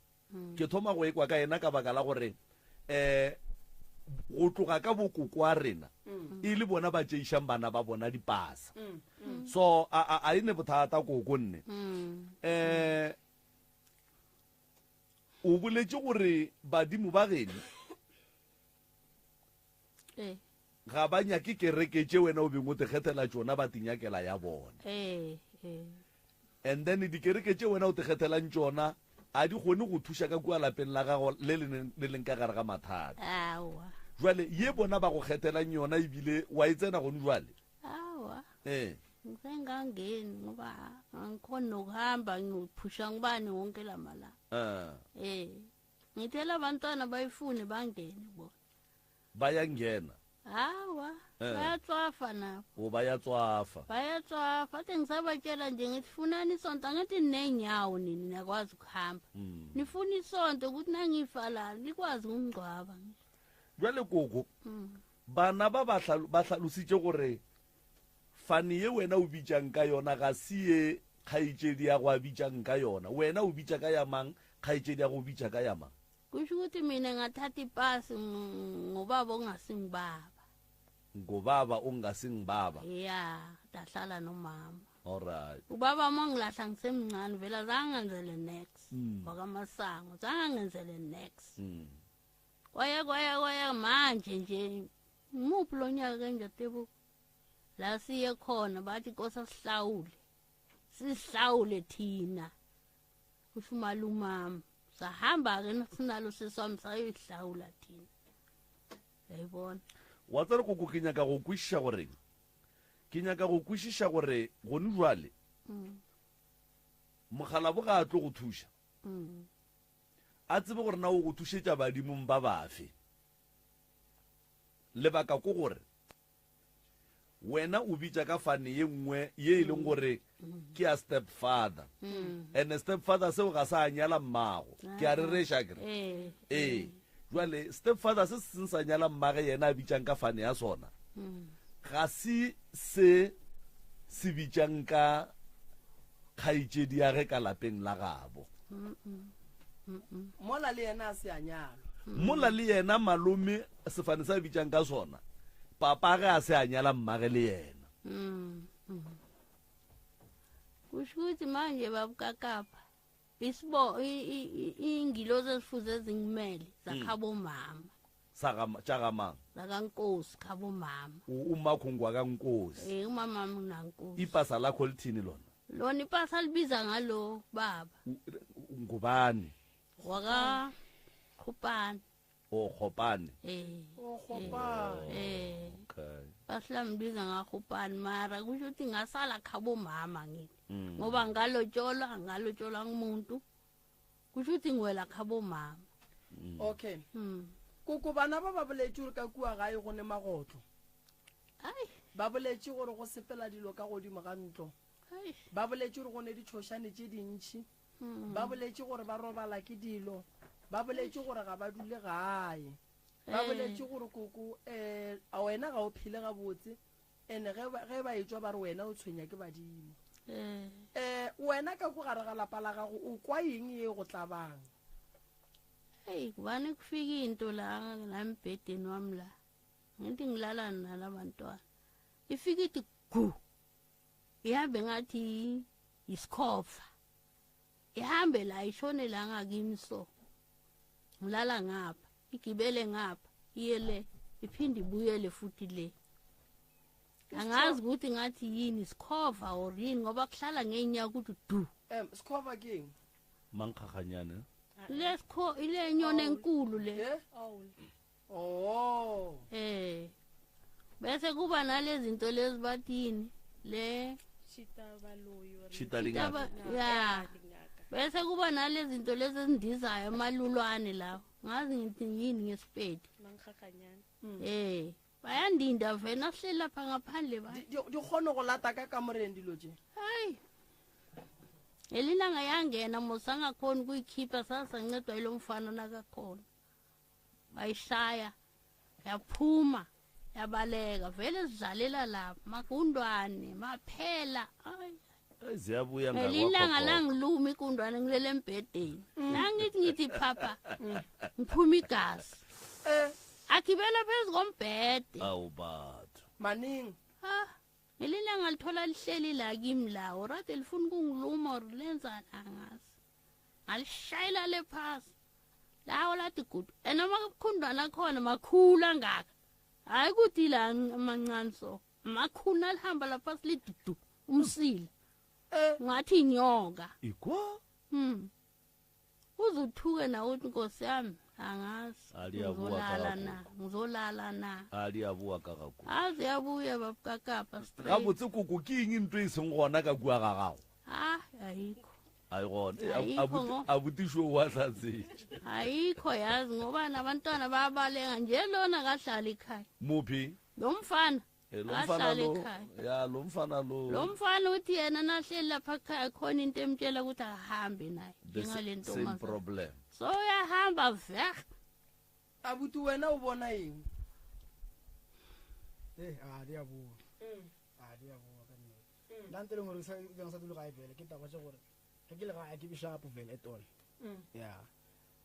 ke thoma go ekwa ka yena ka baka la gore um go tloga ka bokoko a rena e le bona ba tšeišang bana ba bona dipasa. So a a a e ne bothata koko nne. Um o boletše gore badimo ba geno Ee. Ga ba nyake kereke tše wena o beng o te kgethela tšona, ba tinyakela ya bona. Ee, ee. And then dikereke tše wena o te kgethelang tšona a di kgone go thuša ka kua lapeng la gago le le neng le leng ka gare ga mathata. Aowa. Jwale ye bona ba go kgethelang yona ebile wa e tsena gone jwale? Aowa. Ee. Ngisengangeni ngoba angikhoni nokuhamba ngiphusha ngubani wonke lamalanga. Ah. Eh. Ngithela abantwana bayifune bangene bona. Ba ya ngena. Awa, Eh. bayatswafa nabo. O ba ya tswafa. Bayatswafa ade ngisabatshela nje ngithi funani isonto angithi ninenyawo nini niyakwazi ukuhamba. Mm. Nifuna isonto ukuthi nangifa la likwazi ukungcwaba. Jwale koko, Mm. bana ba ba hlalo- ba hlalositše gore fane ye wena o bitšang ka yona ga se ye kgaetšedi ya go a bitšang ka yona. Wena o bitša ka ya mang, kgaetšedi ya go o bitša ka ya mang? Kusho ukuthi mina ngathatha ipasi ngobaba ongasingibaba. Ngobaba ongasingibaba. Ya, ndahlala nomama. Alright. Ubaba uma ngilahla ngisemncane vele azange angenzele nex. Mm. Wakamasango zange angenzele nex. Mm. Kwaya kwaya kwaya manje nje muphi lo nyaka ke nje Tebu? La siye khona bathi Nkosi asihlawule. Sihlawule thina. Kusho umalumami. Sahamba-ke sinalo sisi wami sayoyihlawula thina. Yayibona. Wa tseba koko ke nyaka go kwešiša gore ke nyaka go kwešiša gore gone jwale Mm. mokgalabo ga a tlo go thuša Mm. a tsebe gore na o go thušetša badimong ba bafe. Lebaka ko gore wena o bitša ka fane ye nngwe ye e leng gore ke ya step father and step father seo ga sa nyala mmago ke a rereša kere ee jwale step father se se seng sa nyala mmage yena a bitšang ka fane ya sona ga se se se bitšang ka kgaetšedi ya ge ka lapeng la gabo Mola le yena a se a nyalwa. Mola le yena malome sefane sa bitšang ka sona, papa ge a se a nyala mmage le yena. Kusho ukuthi manje babukakapa isibo ingilozi ezifuze zingimele zakhabomama. Sa tša ga mang? Zakankosi khabomama. Umakho ngwakankosi. Eh umama unankosi. Ipasa lakho lithini lona? Lona ipasa libiza ngalo baba. Ngubani? Waka Khopane. O Khopane. Eh. O Khopane. Eh. Okay. Basilambiza ngaKhopane mara kusho ukuthi ngasala khabo mama ngithi. Ngoba ngalotsholwa ngalotsholwa ngumuntu. Kusho ukuthi ngiwela khabo mama. Okay. Mm. Koko bana ba ba boletše gore ka kua gae go ne magotlo. Ai. Ba boletše gore go sepela dilo ka godimo ga ntlo. Ai. Ba boletše gore go ne ditšhošane tše dintši. Ba boletše gore ba robala ke dilo. Ba boletše gore ga ba dule gae. Ba boletše gore koko eh a wena ga o phele gabotse and ge ba ge ba etšwa ba re wena o tshwenya ke badimo. Eh wena ka ko gare ga lapa la gago o kwa eng ye go tlabang? Hey kubani kufika into la la embhedeni wami la. Ngithi ngilala nalabantwana. Ifika ithi gu. Ihambe ngathi yisikhova. Ihambe la ishone la ngakimi so. Ngilala ngapha, igibele ngapha, iye le, iphinde ibuyele futhi le. Angazi ukuthi ngathi yini sikhova or yini ngoba kuhlala ngeenyawo ukuthi du. Em sikhova ke eng? Mankgaganyane. Le sikho ile nyoni enkulu le. Eh? Oh. Eh. Bese kuba nalezi zinto lezi bathini le Chita lingaka. Ya. Bese kuba nalezi zinto lezi ezindizayo amalulwane lawo. Ngazi ngithi yini ngesipedi. Eh. Bayandinda vena sihleli lapha ngaphandle ba. Di di kgone go lata ka kamoreng dilo tše. Hayi. Ngelilanga yangena mos angakhoni ukuyikhipha sasancedwa yilo mfana nakakhona. Bayishaya yaphuma yabaleka vele sidlalela lapha magundwane maphela ayi Eh, Ziyabuya ngelilanga ngakwakho. langiluma igundwane ngilele embhedeni nangithi ngithi phapha ngiphuma igazi Eh agibela phezu kombhede Awu batho. maningi. Ah, ngelilanga lithola lihleli la kimi la orade lifuna ukungiluma or lenzani angazi ngalishayela le phasi lawo lathi gudu and amakhundwana akhona makhulu angaka hhayi ukuthi la amancane so makhulu nalihamba lapha silidudu umsila Eh ngathi inyoka Ikwa? Uzuthuke nawe uthi nkosi yami angazi Aliyabuwa ngizolala na kakagogo. ngizolala na A di a boa ka gago. aze yabuya babukakapa straight Gabotse koko ke eng ntho e seng gona ka kua ga gago? ah ayikho A e gona. Eh, Ayikho ngo. Abuti sho wa tlatsetše. ayikho yazi ngoba nabantwana bayabaleka nje lona kahlali ekhaya Muphi? lo mfana Eh, lo mfana Ahlale lo. ekhaya. Ya lo mfana lo. lo mfana uthi yena nahleli lapha ekhaya khona into emtshela ukuthi akahambe naye The njengale same ntombazana problem. so uyahamba veh abuti wena o bona eng? Eh, a di a boa. A di a boa ka nnete. Nna nto e leng gore ke sa dule gae vele ke taba tše gore ge ke le gae ke be sharp vele at all. Yeah.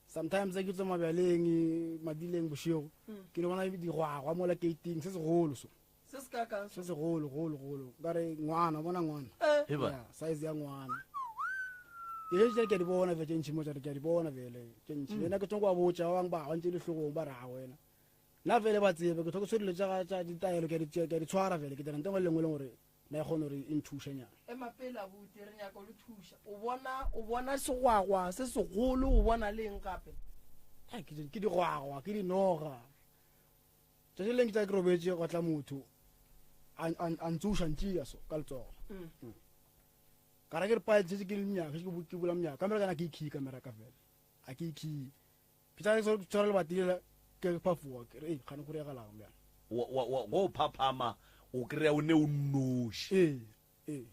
Sometimes ge ke tswa mabjaleng madileng bošego ke no bona digwagwa mola gating se segolo so. Se se kakang? Se segolo golo golo. Nkare ngwana bona ngwana. Eh Eba. Yeah, size ya ngwana. Ke tše ke a di bona vele tše ntši mo tšare ke a di bona vele tše ntši. Le nna ke thoma go ba botša ba bangwe ba ntše le hlogong ba re a wena. Nna vele ba tsebe ke thoma ke tshwere dilo tša tša ditaelo ke a di ke a di tshwara vele ke dira ntho e nngwe le nngwe e leng gore nna e kgone gore e nthušenyana. Ema pele abuti re nyaka o le thuša. O bona o bona segwagwa se segolo o bona le eng gape? Ai, ke di- ke digwagwa ke dinoga. Tšatši le leng ke tla ke robetše gwa tla motho a a ntsoša ntšea so ka letsogo. Ka ra ke re pae tšetse ke le monyaka ke ke bula monyaka kamera kana ke ikhiye kamera ka fela. A ke ikhiye. Ke tla ke tshwara lebati lela ke phafoga ke re ei kgane go diragalang bjale. Wa wa wa go phaphama o kry-a o ne o nnoši. Ee, ee.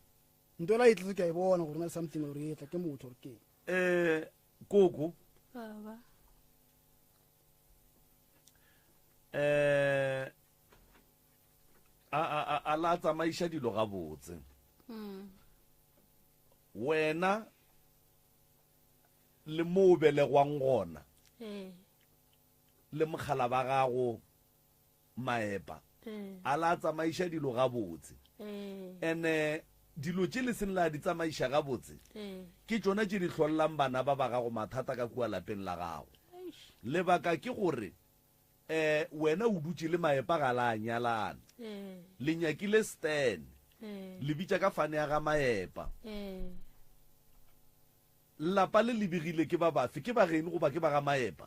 Ntho ela e tletse ke a e bona gore na le something gore e tla ke motho gore ke eng. Eh koko baba eh a a a a la tsamaiša dilo gabotse. Wena le mo o belegwang gona eh le mogala ba gago Maepa eh a la tsamaiša dilo gabotse. eh Ene dilo tše le seng la di tsamaiša gabotse eh ke tšona tše di hlollang bana ba ba gago mathata ka kua lapeng la gago. Eish. Lebaka ke gore eh wena o dutše le Maepa ga la nyalana. eh Le nyakile Stan. eh Le bitša ka fane ya ga Maepa. eh Lapa le le begile ke ba bafe? Ke ba geno goba ke ba ga Maepa?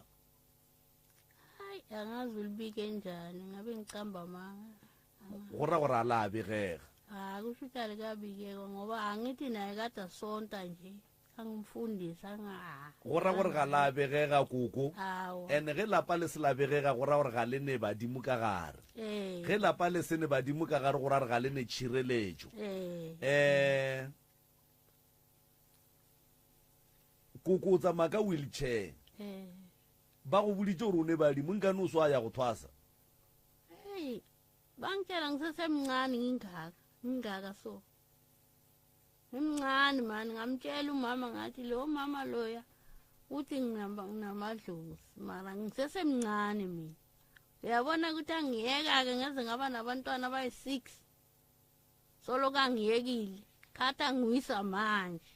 hayi angazi ulibike njani ngabe ngicamba manga Go ra gore a la begega. ha kusho ukuthi alikabikekwa ngoba angithi naye kade asonta nje angimfundisi anga Go ra gore ga la begega koko. awa Ene ge lapa le se la begega go ra gore ga le ne badimo ka gare. eh Ge lapa le se ne badimo ka gare go ra gore ga le ne tšhireletšo. eh Eh koko o tsamaya ka wheelchair. eh Ba go boditše gore o ne badimo nkane o swa ya go thwasa. hey bangitshela ngisesemncane ngingaka ngingaka so ngimncane mani ngamtshela umama ngathi lo mama loya uthi nginamadlozi mara ngisesemncane mina uyabona ukuthi angiyeka-ke ngeze ngaba nabantwana abayi-six soloku angiyekile. Khathi angiwisa manje.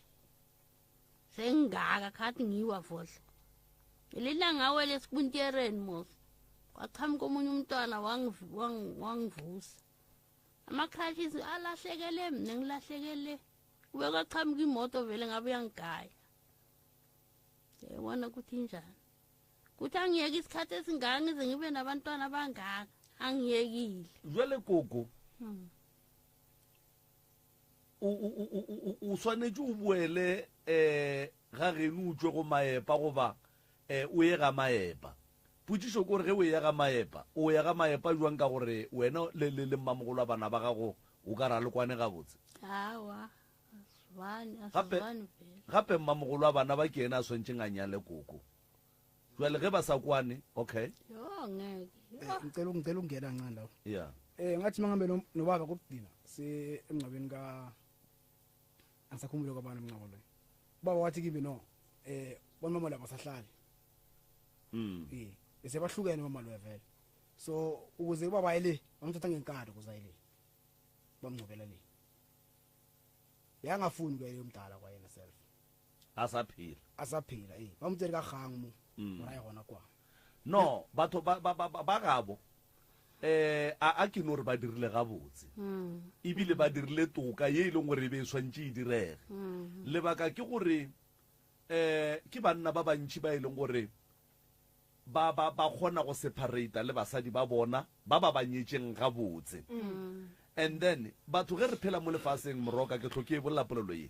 Sengingaka khathi ngiwa vohla. Lelilanga ngawela esikuntyereni mos. Kwaqhamuka omunye umntwana wangivusa. Ama-crutches alahlekele mina ngilahlekele. Kube kwaqhamuka imoto vele ngabe uyangigaya. Yayibona ukuthi injani. Kuthi angiyeke isikhathi esingaka ngize ngibe nabantwana abangaka. Angiyekile. Jwale koko. O swanetše o boele um ga geno o tšwe go Maepa goba um o ye ga Maepa. Potšišo ke gore ge o eya ga Maepa, o ya ga Maepa jwang ka gore wena le, le, le mmamogolo wa bana ba gago o ka re a le kwane gabotse? Awa, a swane, a Gape, swane vele. gape mmamogolo wa bana ba ke yena a swanetšeng a nyale koko. Jwale ge ba sa kwane, okay. Yo, ngeke. Eh, ngicela ngicela ukungena kancane lapho. Yeah. Eh ngathi mangihambe no- nobaba kokugcina se emngcwabeni ka angisakhumbule kwabani umngcwabo loyo. Ubaba wathi kimi no eh bonmama labo sahlali. Mm. Eh bese bahlukene mama loyo vele. So ukuze ubaba ayile bamthatha ngenkani ukuze ayile. Bamngcwabela le. Yangafuni kuya umdala kwayena self. A sa phela. A sa phela eh ba mo tsere ka gang mo. Mm. Ora ye gona kwa. No, batho ba ba ba ba gabo eh a a ke no re ba dirile gabotse. Mm. Ebile ba dirile toka ye e leng gore e be e swantše e direge. Mm. Lebaka ke gore eh ke banna ba bantši ba e leng gore ba ba ba kgona go separata le basadi ba bona ba ba ba nyetšeng gabotse. And then batho ge re phela mo lefaseng moroka ke hlo ke e bolela polelo ye.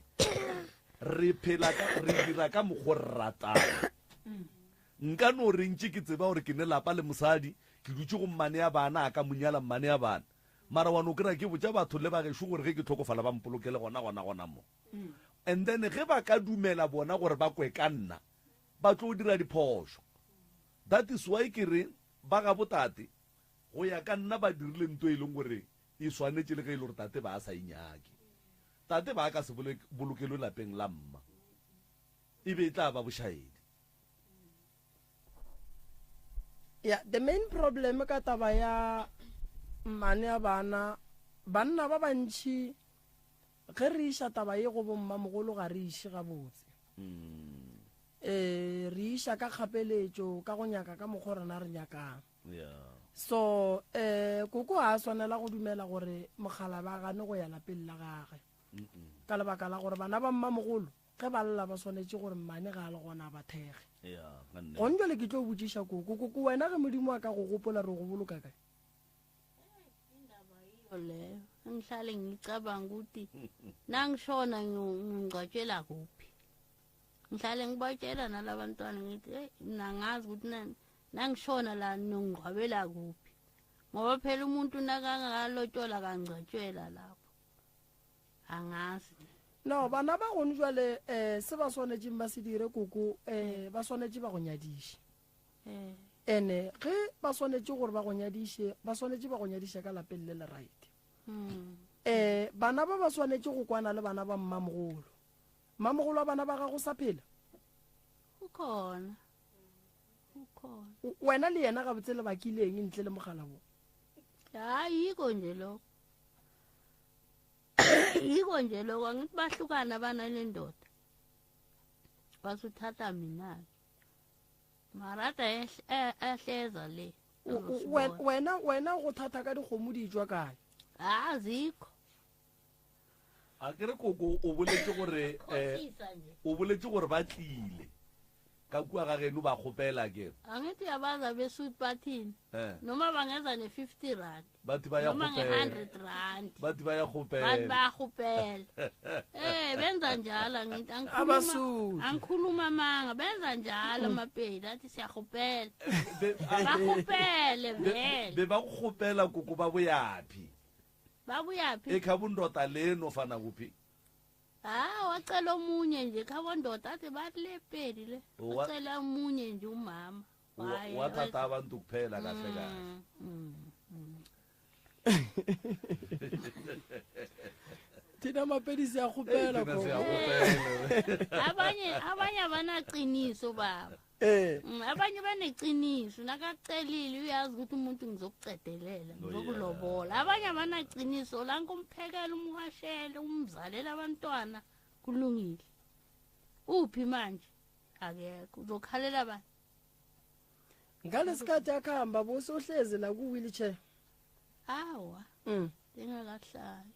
Re phela ka re dira ka mokgo re ratang. Nka no re ntše ke tseba gore ke ne lapa le mosadi, ke dutše go mmane ya bana, a ka mo nyala mmane ya bana. Mara wa no kry-a ke botša batho le ba gešo gore ge ke hlokofala ba mpolokele gona gona gona mo. And then ge ba ka dumela bona gore ba kwe ka nna, ba tlo dira diphošo. That is why ke re ba gabo tate go ya ka nna ba dirile nto e leng gore e swanetše le ge e le gore tate ba a sa e nyake. Tate ba a ka se bolokelwe lapeng la mma. E be e tla ba bošaedi. Ya, the main problem ka taba ya mmane ya bana, banna ba bantši ge re iša taba ye go bommamogolo ga re iše gabotse. Eh, re iša ka kgapeletšo, ka go nyaka ka mokgwa rena re nyakang. So, eh, koko ga a swanela go dumela gore mokgalabje a gane go ya lapeng la gage. Ka lebaka la gore bana ba mmamogolo Ge ba lla ba swanetše gore mmane ga a le gona a ba thekge. Gone jwale ke tlo botšiša koko, koko wena ge Modimo a ka go gopola re go boloka kae? Indaba yiyo leyo engihlale ngicabanga ukuthi nangishona ngingcwatshela kuphi. Ngihlale ngibatshela nalabantwana ngithi hey mina ngazi ukuthi nangishona la ningcwabela kuphi. Ngoba phela umuntu nakangalotshola kangcwatshela lapho. Angazi. No, bana ba gone jwale um se ba swanetšeng ba se dire koko um ba swanetše ba go nyadiše. Eh. Ene ge ba swanetše gore ba go nyadiše, ba swanetše ba go nyadiše ka lapeng le le right. Mm. Eh, bana ba ba swanetše go kwana le bana ba mmamogolo. Mmamogolo wa bana ba gago sa phela? Ukhona. Ukhona. Wena le yena gabotse le bakileng ntle le mogala wo? Hayi yiko nje lokho. Yiko nje lokho angithi bahlukana abana nendoda. Basuthatha mina. Marata ehleza le. Wena wena go thatha ka dikgomo di tšwa kae? Ah zikho. A ke re koko o boletše gore eh o boletše gore ba tlile. Ka kua ga geno ba kgopela ke. Angithi uyabazi abesuit bathini. Eh. Noma bangeza ne-50 rand. Bathi ba ya Noma kgopela. nge-100 rand. Bathi ba ya kgopela. Bathi bayakgopela. Eh benza njalo angithi angikhuluma Abasuthu. angikhuluma amanga benza njalo amapedi athi siyakgopela. Be- a- Bakgopele be- vele. Be ba go kgopela koko ba boyaphi? Babuyaphi? Ekhabondoda le nofana kuphi? Ah wacela omunye nje khabondoda athi bathi le pedi le. Wa- Wacela omunye nje umama. Wa- Waye, Wathatha abantu kuphela kahle kahle. Thina mapedi siyakgopela Thina koko. siyakgopela. Abanye abanye abanaqiniso baba. Eh. Abanye baneqiniso nakacelile uyazi ukuthi umuntu ngizokucedelela ngizokulobola. Abanye abanaqiniso la ngumphekela umwashele umzalela abantwana kulungile. Uphi manje? Akekho uzokhalela bani? Ngalesikhathi akuhamba bosohlezi la ku-wheelchair. Awa. Ngingakahlali.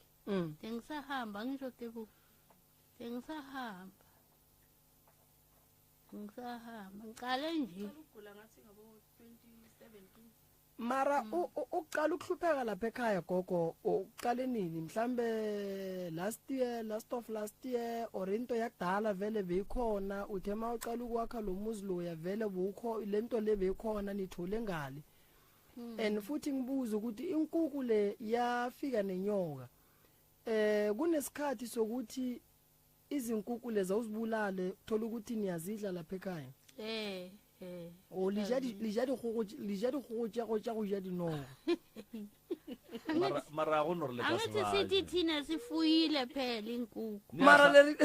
Ngisahamba ngisho tebu. Ngisahamba. Ngisahamba ngiqale nje. Mara uqala ukuhlupheka lapha ekhaya gogo uqale nini mhlambe last year last of last year or into yakudala vele beyikhona uthe ma uqala ukwakha lo muzi loya vele bukho lento le beyikhona nithole ngale and futhi ngibuza ukuthi inkukhu le yafika nenyoka eh kunesikhathi sokuthi izinkukhu lezi awuzibulale uthola ukuthi niyazidla lapha ekhaya Eh eh. o le ja di- le ja dikgogo le ja dikgogo tša go tša go ja dinoga Mara- mara go no re le ka Angithi se sithi baje. thina sifuyile phela inkukhu. mara le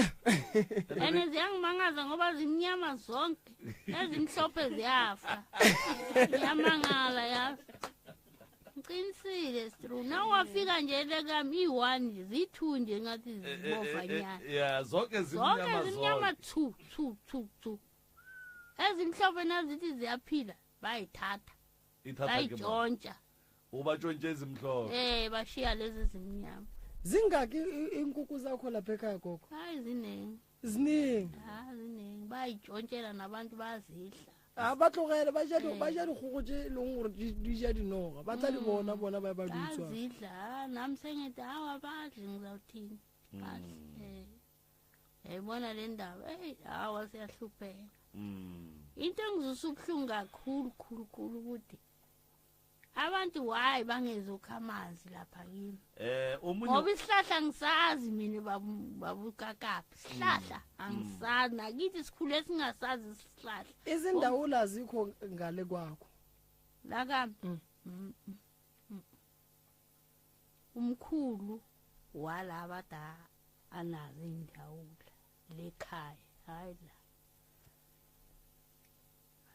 Ene ziyangimangaza ngoba zimnyama zonke. Ezimhlophe ziyafa. Ngiyamangala yazi. Ngiqinisile stru. Nawafika nje lekami i-1 nje ziyi-2 nje ngathi zibovanyana. ya zonke Zonke zimnyama zimnyama zonke thu thu thu thu. Ezimhlophe nazithi ziyaphila bayithatha Ithatha ke mang? bayitshontsha. O ba tšontše ezimhlophe Eh bashiya lezi zimnyama. zingaki iinkukhu zakho lapha ekhaya gogo Hayi ziningi. ziningi Ha ziningi bayitshontshela nabantu bayazidla. a ba tlogele ba ja ba ja dikgogo tše e leng gore di ja dinoga ba tla di bona bona ba ba di utswang Bayazidla ha nami sengithi hawa badli ngizawuthini. Badli. Eh. Yayibona le ndaba hey hawa siyahlupheka. Into engizwisa ubuhlungu kakhulu khulu khulu ukuthi abantu why bangezokha amanzi lapha kimi. eh omunye Ngoba isihlahla ngisazi mina babukakaphi isihlahla angisazi nakithi sikhule singasazi isihlahla. izindawula azikho ngale kwakho La kami. Mm, mm, mm. Umkhulu walaba da anazo indawula lekhaya hayi la.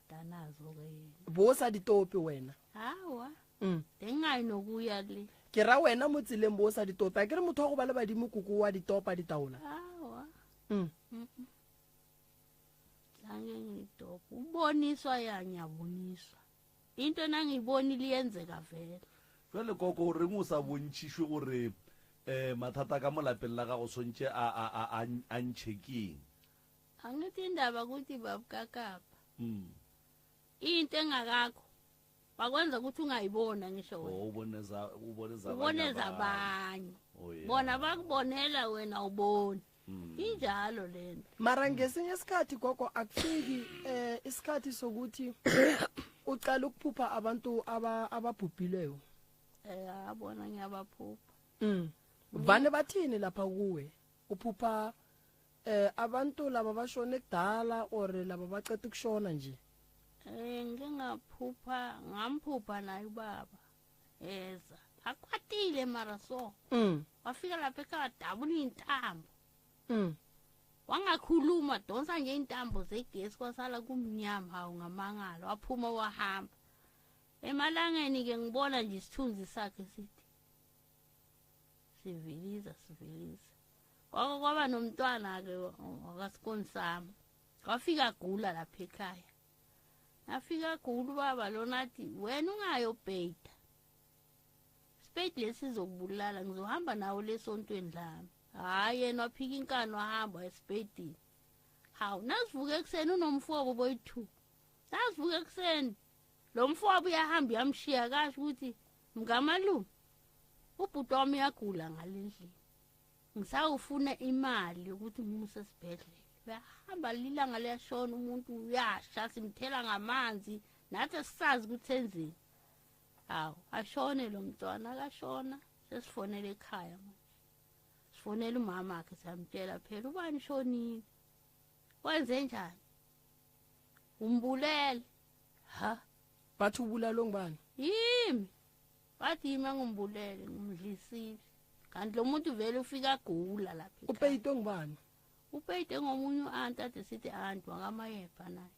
Adanazo ke yena. bo sa ditope wena Hawa. Mm. Bengayi nokuya le. ke ra wena mo tseleng bo sa ditope a ke re motho wa go ba le badimo koko wa ditopa ditaola Hawa. Mm. Mm. Zange ngidobhe. Uboniswa ya ngiyaboniswa. Into nangiyibonile iyenzeka vele. jale koko o reng o sa bontšhišwe gore um mathata ka mo lapeng la gago swantše a a a a a ntšhe keng Angithi indaba ukuthi babukakapha. Mm. Into engakakho bakwenza ukuthi ungayibona ngisho wena. Oh, ubone za ubone zabanye Ubone abantu. zabanye. Oh, yeah. Bona bakubonela wena uboni. Mm. Injalo lento. mara ngesinye isikhathi gogo akufiki eh isikhathi sokuthi uqala ukuphupha abantu aba ababhubhileyo Eh abona ngiyabaphupha. mm. vane bathini lapha kuwe uphupha eh abantu laba bashone kudala or laba baceda ukushona nje Eh ngike ngaphupha ngamphupha naye ubaba. Eza. Akwatile mara so. mm. Wafika lapha ekhaya dabula intambo. Mm. Wangakhuluma donsa nje intambo zegesi kwasala kumnyama hawu ngamangala waphuma wahamba. Emalangeni ke ngibona nje isithunzi sakhe sithi siviliza siviliza. Kwake kwaba nomntwana ke wakasikoni sami. Wafika gula lapha ekhaya. Nafika gula ubaba lona athi wena ungayobheda. Spade lesizokubulala ngizohamba nawe lesontweni lami. Hayi yena waphika inkani wahamba esipedini. Hawu nasivuka ekuseni unomfowabo boyi-2. Nasivuka ekuseni lo mfowabo uyahamba uyamshiya kasho ukuthi mngamalume ubhuti wami uyagula ngale ndlela. Ngisawufuna imali yokuthi ngimuse esibhedlela. Uyahamba lilanga liyashona umuntu uyasha simthela ngamanzi nathi sisazi ukuthi senzeni. Hawu ashone lo mntwana akashona sesifonele ekhaya manje. Sifonela umama wakhe siyamtshela phela ubani shonile. Wenze njani? Umbulele. Ha bathi ubulalwe ngubani yimi. Bathi yimi angimbulele ngimdlisile. Kanti lo muntu vele ufika agula lapha. ekhaya. upeyitwe ngubani Upeyite ngomunye u-anti ade sithi anti wakamayepha naye.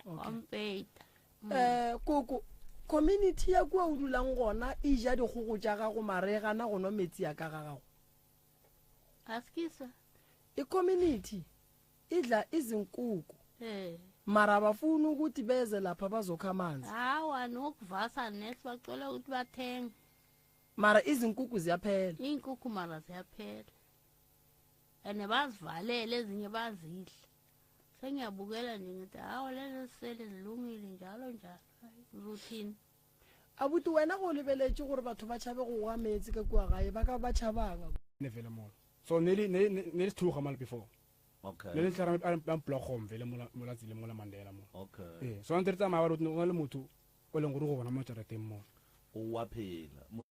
Wampeta. Um koko, community ya kua o dulang gona e ja dikgogo tša gago mara e gana go nwa metsi a ka ga gago. Askisa. I-community idla izinkukhu Eh. mara abafuni ukuthi beze lapha bazokha amanzi. Hawa nokuvasa nesi bacela ukuthi bathenge. Mara izinkukhu ziyaphela. Iinkukhu mara ziyaphela. And bazivalele ezinye bazidla. Sengiyabukela nje ngithi hawa lezi sele zilungile njalo njalo. Hayi, Uzothini? Abuti wena go lebeletše gore batho ba tšhabe go goga meetse ka kua gae ba ka ba tšhabang. Ne vele mola. So ne le ne ne le sethuga mala before. Okay. Ne le tla ra blogom vele mola mola tseleng mola Mandela mo. Okay. Eh, so ntse re tsamaya ba re o na le motho o leng gore go bona mo jarateng mo. O wa phela.